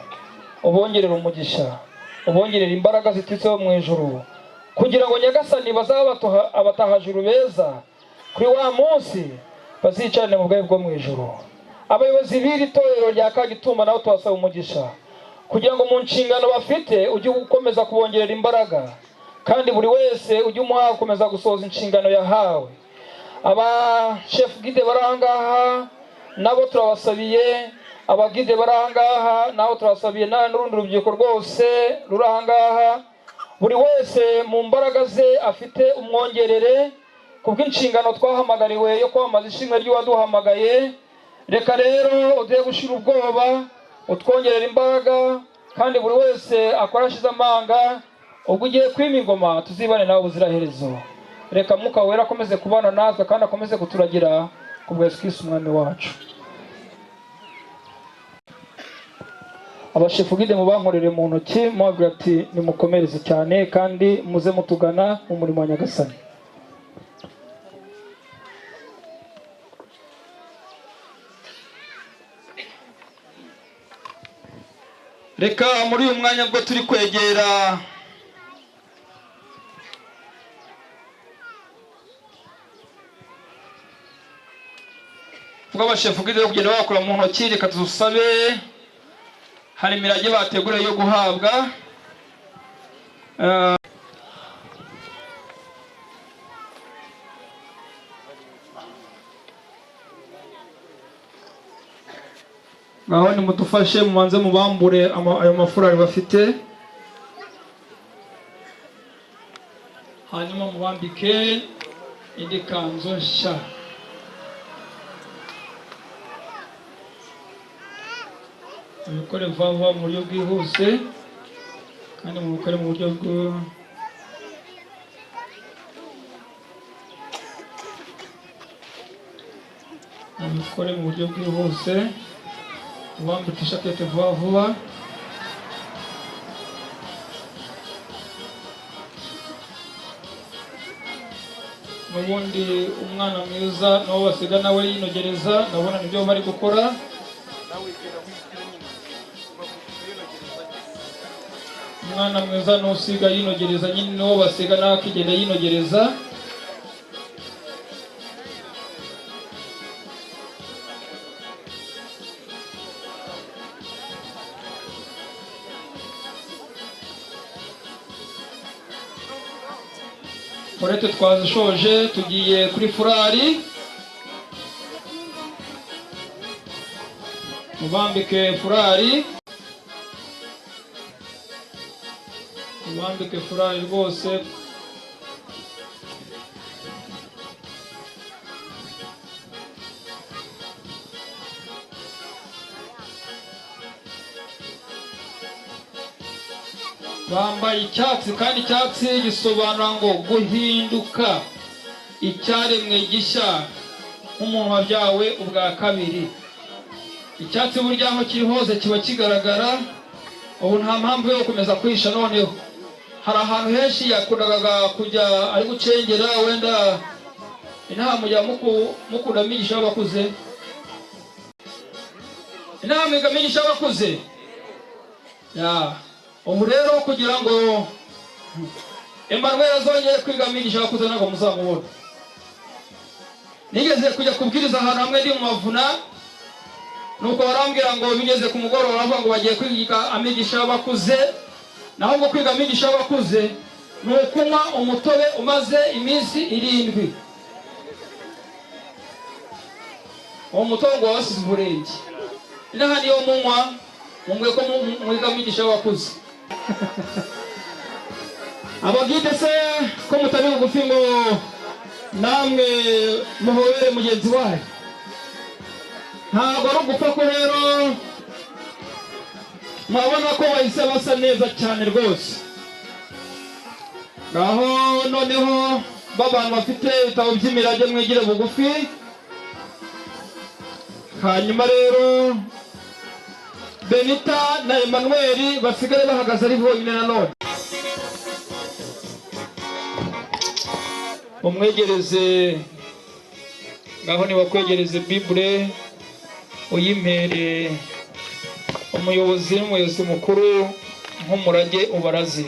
Ubongerere umugisha, ubongerere imbaraga ziturutse mu ijuru, kugira ngo Nyagasani bazaba abatahajuru beza kuri wa munsi bazicarane mu bwami bwo mu ijuru. Abayobozi b'iri torero rya Kagitumba nabo tubasaba umugisha, kugira ngo mu nshingano bafite ujye ukomeza kubongerera imbaraga, kandi buri wese ujye umuha gukomeza gusohoza inshingano yahawe. Aba chef guide bari aha ngaha nabo turabasabiye, abaguide bari aha ngaha nabo turabasabiye, n'urundi rubyiruko rwose ruri aha ngaha, buri wese mu mbaraga ze afite umwongerere kubw'inshingano twahamagariwe yo kwamamaza ishimwe ry'uwaduhamagaye. Reka rero uduhe gushira ubwoba, utwongerera imbaraga, kandi buri wese akora ashize amanga. Ubwo ugiye kwima ingoma, tuzibane nawe ubuziraherezo. Reka Mwuka Wera akomeze kubana natwe kandi akomeze kuturagira, ku bwa Yesu Kristo Umwami wacu. Abashefu guide mubankorere mu ntoki, mubabwira ati nimukomereze cyane kandi muze mutugana mu murimo wa Nyagasani. Reka muri uyu mwanya bwo turi kwegera ubwo abashefu guide yo kugenda bakora mu ntoki, reka tusabe, hari imirage bateguriye yo guhabwa. Ngaho nimudufashe mubanze mubambure ayo mafaranga bafite, hanyuma mubambike indi kanzu nshya. Mubikore vuba vuba mu buryo bwihuse, kandi mubikore mu buryo bwo mubikore mu buryo bwihuse, mubambike ishakete vuba vuba. N'ubundi umwana mwiza nabo basiga nawe yinogereza, ndabona nibyo bari gukora. Umwana mwiza n'usiga yinogereza nyine, n'uwo basiga nawe akigenda yinogereza. Collecte twazishoje, tugiye kuri furari. Mubambike furari, mubambike furari rwose. Bambaye icyatsi, kandi icyatsi gisobanura ngo guhinduka icyaremwe gishya, nk'umuntu wabyawe ubwa kabiri. Icyatsi burya aho kiri hose kiba kigaragara. Ubu nta mpamvu yo gukomeza kwihisha. Noneho hari ahantu henshi yakundaga kujya ari gucengera, wenda inaha mujya mukunda amigisha y'abakuze, inaha mwiga amigisha y'abakuze ya. Ubu rero kugira ngo Emmanuel azongere kwiga amigisha y'abakuze ntabwo muzamubona. Nigeze kujya kubwiriza ahantu hamwe ndi mu mavuna, nuko barambwira ngo bigeze ku mugoroba baravuga ngo bagiye kwiga amigisha y'abakuze. Naho ngo kwiga amigisha y'abakuze ni ukunywa umutobe umaze iminsi 7. Uwo mutobe ngo wabasize uburenge. Inaha niyo munywa, mumwe ko mwiga amigisha y'abakuze. Abaguide se ko mutari bugufi ngo namwe muhobere mugenzi wanyu? Ntabwo ari ugupfa ko rero murabona ko bahise basa neza cyane rwose. Ngaho noneho b'abantu bafite ibitabo by'imirage, mwigire bugufi. Hanyuma rero Benita na Emmanuel basigare bahagaze ari bonyine. Nanone umwegereze. Ngaho nibakwegereze Bible, uyimpere umuyobozi n'umuyobozi mukuru nk'umurage ubaraze.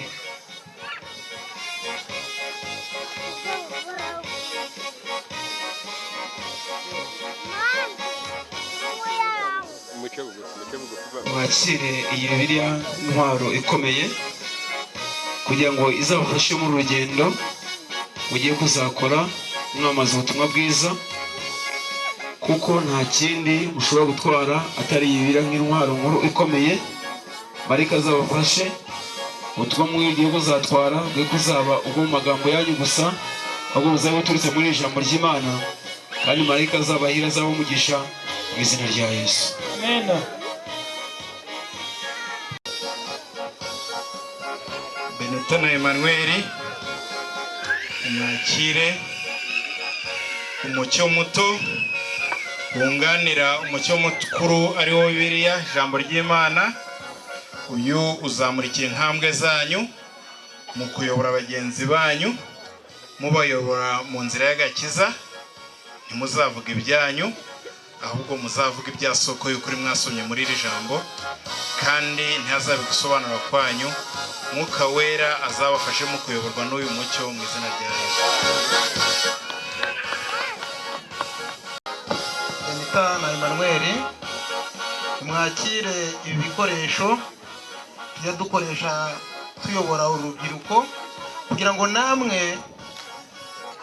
Muce bugufi, muce bugufi. Mwakire iyi Bibiliya, intwaro ikomeye, kugira ngo izabafashe muri uru rugendo mugiye kuzakora mwamamaza ubutumwa bwiza, kuko nta kindi mushobora gutwara atari iyi Bibiliya nk'intwaro nkuru ikomeye. Marayika azabafashe, ubutumwa mugiye kuzatwara bwe kuzaba ubwo mu magambo yanyu gusa, ahubwo buzaba buturutse muri iri jambo ry'Imana, kandi marayika azabahira, azaba umugisha mu izina rya Yesu. Amen. Benita na Emmanuel, mwakire umucyo muto wunganira umucyo mukuru, ari wo Bibiliya, ijambo ry'Imana. Uyu uzamurikira intambwe zanyu mu kuyobora bagenzi banyu, mubayobora mu nzira y'agakiza. Ntimuzavuga ibyanyu, ahubwo muzavuga ibya soko y'ukuri mwasomye muri iri jambo, kandi ntihazabe gusobanura kwanyu. Mwuka Wera azabafashe mu kuyoborwa n'uyu mucyo mu izina rya Yesu. Benita na Emmanuel, mwakire ibi bikoresho tujya dukoresha tuyobora urubyiruko, kugira ngo namwe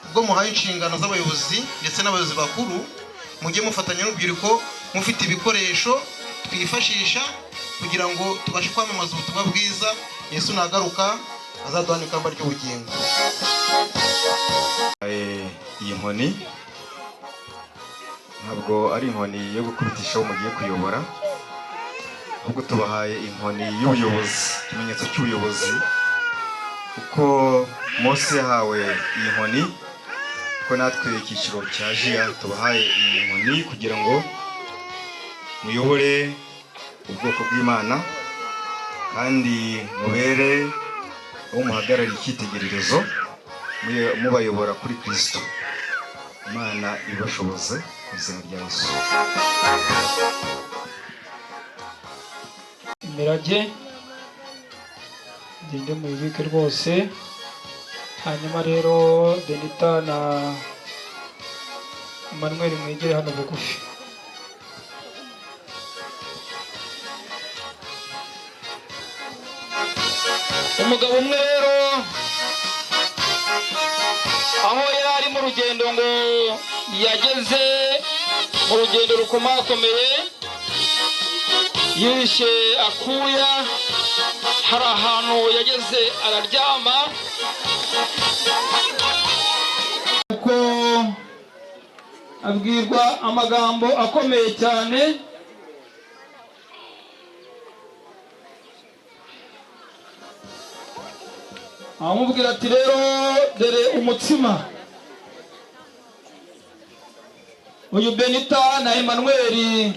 ubwo muhaye inshingano z'abayobozi ndetse n'abayobozi bakuru, mujye mufatanya n'urubyiruko mufite ibikoresho twifashisha kugira ngo tubashe kwamamaza ubutumwa bwiza. Yesu nagaruka azaduha ikamba ry'ubugingo. Iyi nkoni ntabwo ari inkoni yo gukubitisha abo mugiye kuyobora, ahubwo tubahaye inkoni y'ubuyobozi, ikimenyetso cy'ubuyobozi, kuko Mose yahawe iyi nkoni, ko natwe icyiciro cya jiya tubahaye iyi nkoni kugira ngo muyobore ubwoko bw'Imana, kandi mubere abo muhagarariye icyitegererezo, mubayobora kuri Kristo. Imana ibashoboze mu izina rya Yesu. Imirage ngende muyibike rwose. Hanyuma rero Benita na Emmanuel, mwigire hano bugufi. Umugabo umwe rero, aho yari ari mu rugendo, ngo yageze mu rugendo rukomakomeye, yishe akuya, hari ahantu yageze araryama, kuko abwirwa amagambo akomeye cyane. Amubwira ati: "Rero dore umutsima." Uyu Benita na Emmanuel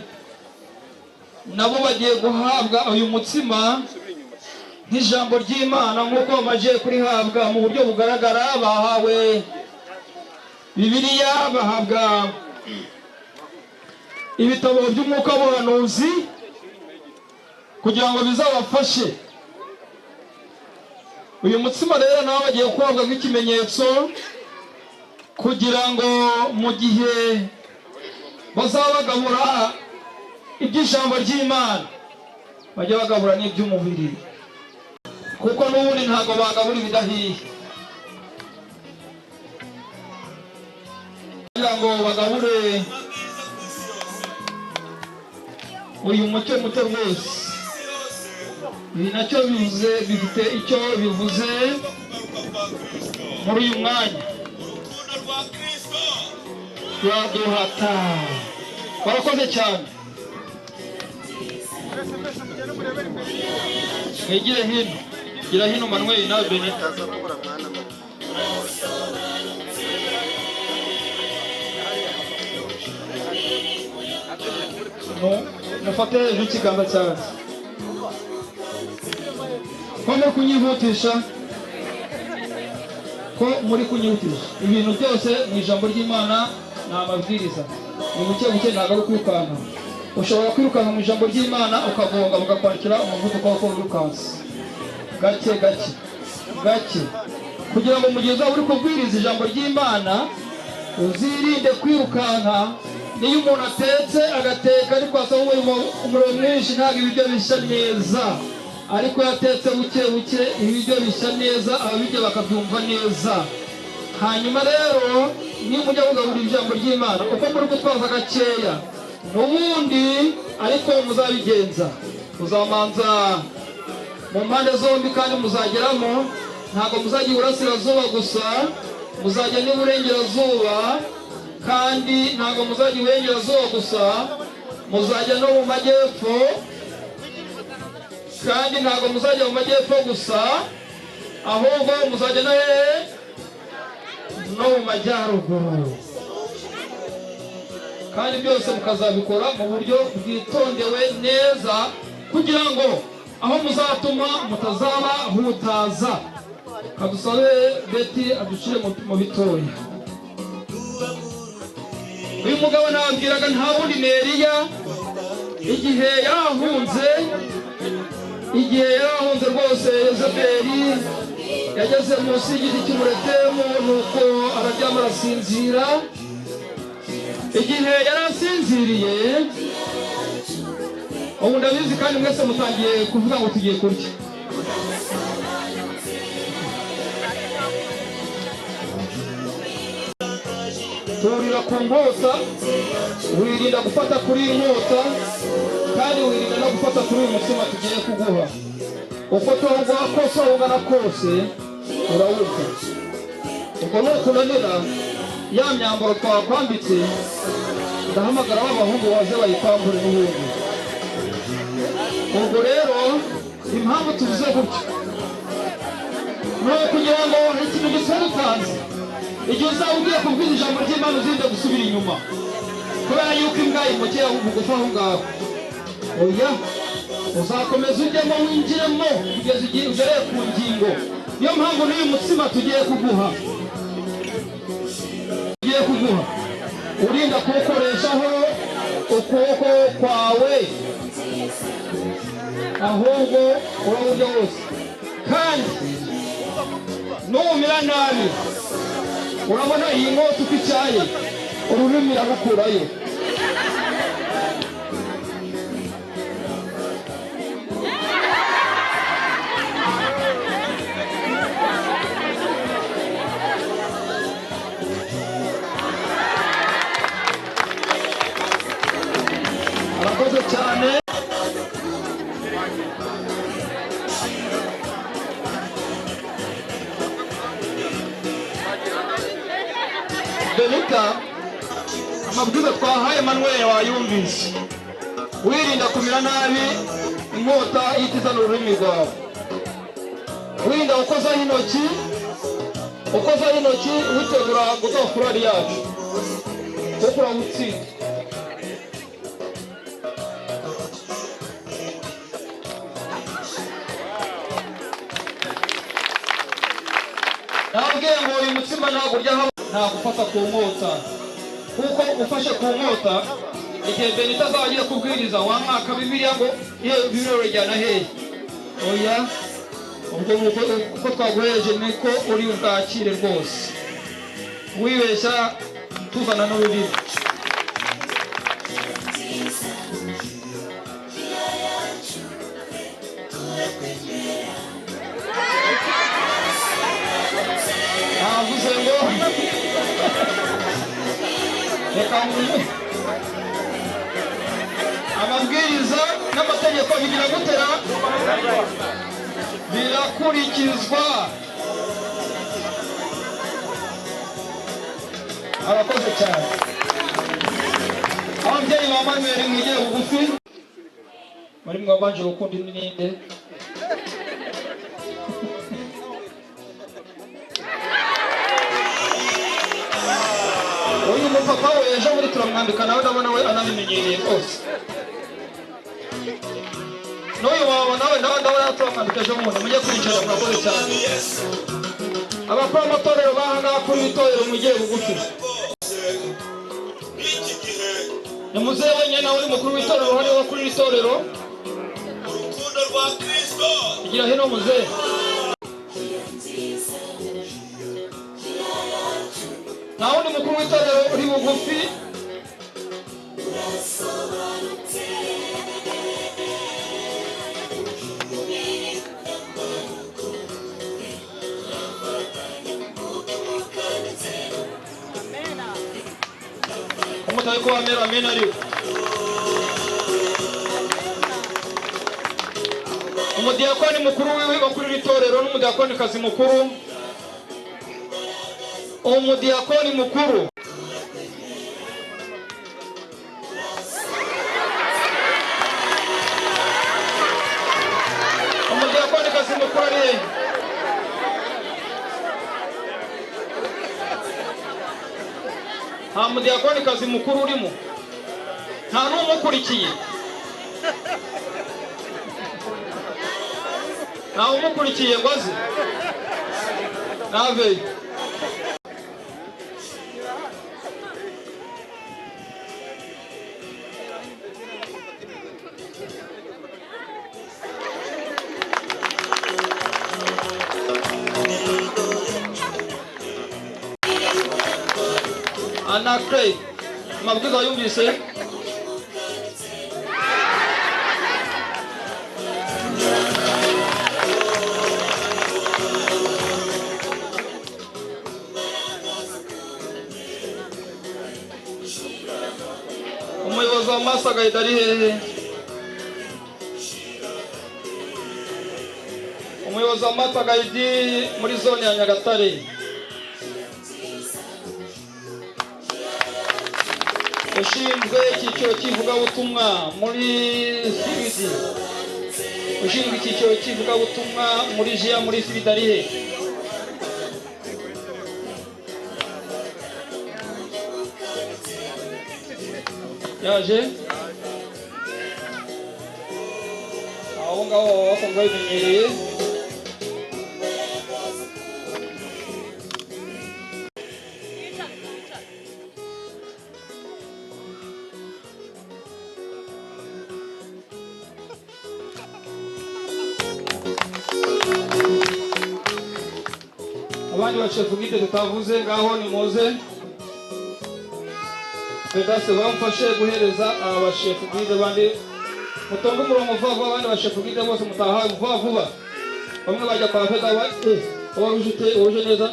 nabo bagiye guhabwa uyu mutsima nk'ijambo ry'Imana, nk'uko bamaze kurihabwa mu buryo bugaragara. Bahawe Bibiliya, bahabwa ibitabo by'umwuka w'ubuhanuzi kugira ngo bizabafashe. Uyu mutsima rero nabo bagiye kuhabwa nk'ikimenyetso, kugira ngo mu gihe bazaba bagabura iby'ijambo ry'Imana, bajye bagabura n'iby'umubiri, kuko n'ubundi ntabwo bagabura ibidahiye. Kugira ngo bagabure uyu mucyo muto rwose, ibi nacyo bivuze, bifite icyo bivuze muri uyu mwanya. Baduhata Barakoze cyane. Mwigire hino, gira hino Manuel nawe Benita. Mufate hejuru ikiganza cyanjye. Ko muri kunyihutisha, ko muri kunyihutisha ibintu byose mu ijambo ry'Imana ni amabwiriza, ni buke buke, ntabwo ari ukwirukanka. Ushobora kwirukanka mu ijambo ry'Imana ukagonga, bakakwandikira umuvuduko w'uko wirukanse. Gake gake gake, kugira ngo mu gihe uzaba uri kubwiriza ijambo ry'Imana uzirinde kwirukanka. Niyo umuntu atetse, agateka ariko asaba umuriro mwinshi, ntabwo ibiryo bishya neza. Ariko iyo atetse buke buke, ibiryo bishya neza, ababirya bakabyumva neza. Hanyuma rero niba mujya kugaburira ijambo ry'Imana, uko muri gutwaza gakeya n'ubundi, ariko muzabigenza, muzamanza mu mpande zombi kandi muzageramo. Ntabwo muzajya iburasirazuba gusa, muzajya n'iburengerazuba. Kandi ntabwo muzajya iburengerazuba gusa, muzajya no mu majyepfo. Kandi ntabwo muzajya mu majyepfo gusa, ahubwo muzajya no hehe? No mu majyaruguru. Kandi byose mukazabikora mu buryo bwitondewe neza, kugira ngo aho muzatuma mutazaba hutaza. Kadusabe Beti aducire mu bitoya. Uyu mugabo nababwiraga nta wundi ni Eliya. Igihe yarahunze, igihe yarahunze rwose Yezebeli, yageze munsi y'igiti cy'umuretemu, nuko araryama arasinzira. Igihe yari asinziriye, ubu ndabizi kandi mwese mutangiye kuvuga ngo tugiye kurya. Turira ku nkota, wirinda gufata kuri iyi nkota, kandi wirinda no gufata kuri uyu mutsima tugiye kuguha. Uko tuwuguha kose, aho ungana kose, urawurya. Ubwo nukunanira, ya myambaro twakwambitse, ndahamagara ba bahungu baze bayikwambure n'ubundi. Ubwo rero impamvu tuvuze gutyo ni ukugira ngo hari ikintu gisobanutse. Igihe uzaba ugiye kubwira ijambo ry'Imana, uzirinde gusubira inyuma kubera yuko imbwa imukera bugufi aho ngaho. Oya, uzakomeza ujyemo, winjiremo kugeza igihe ugereye ku ngingo. Niyo mpamvu n'uyu mutsima tugiye kuguha, tugiye kuguha, urinda kuwukoreshaho ukuboko kwawe, ahubwo urawurya wose. Kandi numira nabi, urabona iyi nkota uko ityaye, ururimi irarukurayo. Arakoze cyane. Benita, amabwiriza twahaye Manuel wayumvise. Wirinda kumira nabi, inkota ihita izana ururimi rwawe. Wirinda gukozaho intoki, ukozaho intoki witegura gutoha furari yacu, kuko urawutsinda. Nabwiye ngo uyu mutsima ntabwo urya, ntabwo ufata ku nkota, kuko ufashe ku nkota, igihe Benita azaba agiye kubwiriza, wa mwaka Bibiliya ngo iyo Bibiliya urayijyana hehe? Oya, ubwo nguko uko twaguhereje niko uri bwakire rwose. Wibeshya tuzana n'ururimi. Navuze ngo reka nguhe amabwiriza n'amategeko, bigira gutera birakurikizwa. Abakoze cyane. Ababyeyi ba Manuel mwigire bugufi. Muri mwabanje gukunda indi ninde? Uyu mupapa we ejo muri turamwambika nawe, ndabona we anabimenyereye rwose. N'uyu mama nawe ndabona turamwambika ejo bundi. Mujye kwicara, murakoze cyane. Abakora amatorero bahangaha kuri iri torero mwigire bugufi. Ni muzehe wenyine nawe uri mukuru w'itorero hariya wo kuri iri torero. Igira hino muzehe. Nta wundi mukuru w'itorero uri bugufi. Umutari ko wamera amena ariwe. Umudiyakoni mukuru wiwe wo kuri iri torero n'umudiyakonikazi mukuru. Umudiyakoni mukuru. Umudiyakonikazi mukuru ari he? Nta mudiyakonikazi mukuru urimo, nta n'umukurikiye, nta umukurikiye ngo aze naveyo. Anacre, amabwiriza yumvise. Umuyobozi wa Masagayida ari hehe? Umuyobozi wa Masagayidi muri zone ya Nyagatare, ushinzwe icyiciro cy'ivugabutumwa muri CBD, ushinzwe icyiciro cy'ivugabutumwa muri JIA muri CBD ari he? Yaje? Abo ngabo baba basanzwe babimenyereye. Abandi bashefu bwite tutavuze ngaho nimuze. Vedase bamfashe guhereza aba bashefu bwite bandi, mutonde umurongo vuba vuba. Abandi bashefu bwite bose mutaha vuba vuba. Bamwe bajya kwa Veda ba wari uje uje neza.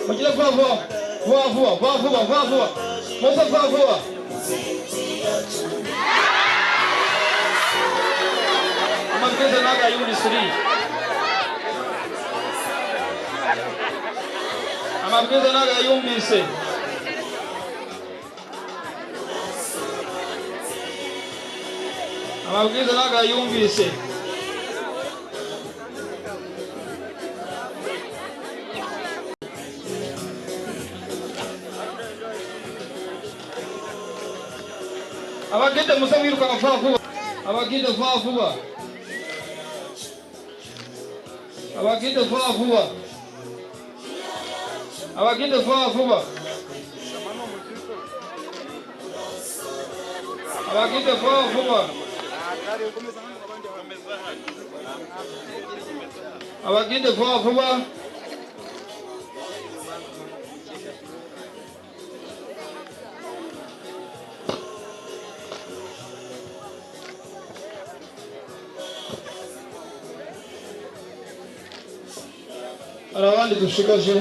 Mugire vuba vuba vuba vuba vuba vuba vuba vuba, muze vuba vuba. Amabwiriza ntabwo ayumvise uriya. Amabwiriza ntabwo ayumvise. Amabwiriza ntabwo ayumvise. Abagide muze mwirukanka vuba vuba. Abagide vuba vuba. Abagide vuba vuba. Abagide vuba vuba. Abagide vuba vuba. Abagide vuba vuba. Hari abandi dushigaje.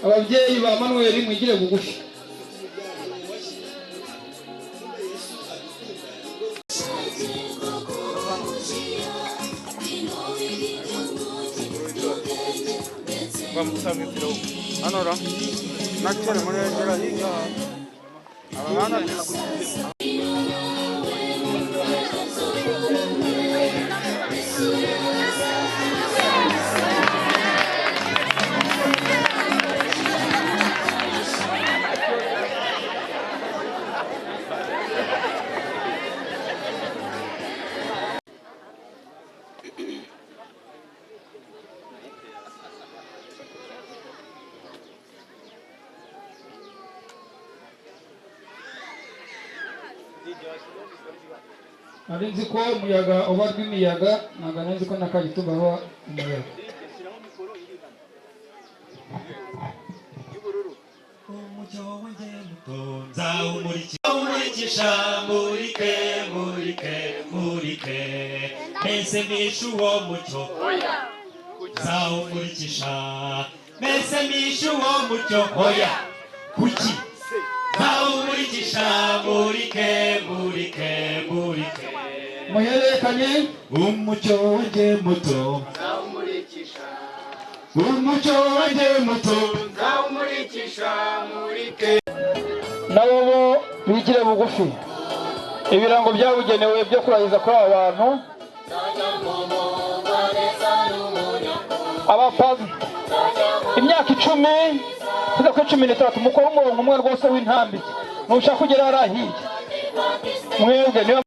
Ababyeyi ba Manuel, mwigire bugufi. Hano ra nakere muri ngera hirya aba bana. Nari nzi ko umuyaga uba rw'imiyaga, ntabwo nari nzi ko na Kagitumba haba umuyaga. Nzawumurikisha, murike, murike, murike, mbese mpishe uwo mucyo. Nzawumurikisha, mbese mpishe uwo mucyo. Hoya, kuki nzawumurikisha, murike, murike, murike. Muhererekanye. Umucyo wanjye muto, umucyo wanjye muto. Nzawumurikisha murike. Nabo bo bigire bugufi. Ibirango byabugenewe byo kurahiza kuri aba bantu, abapadiri, imyaka 10 kugeza kuri 16, mukore umurongo umwe rwose w'intambike, ntushaka kugera hariya hirya mwebwe niba.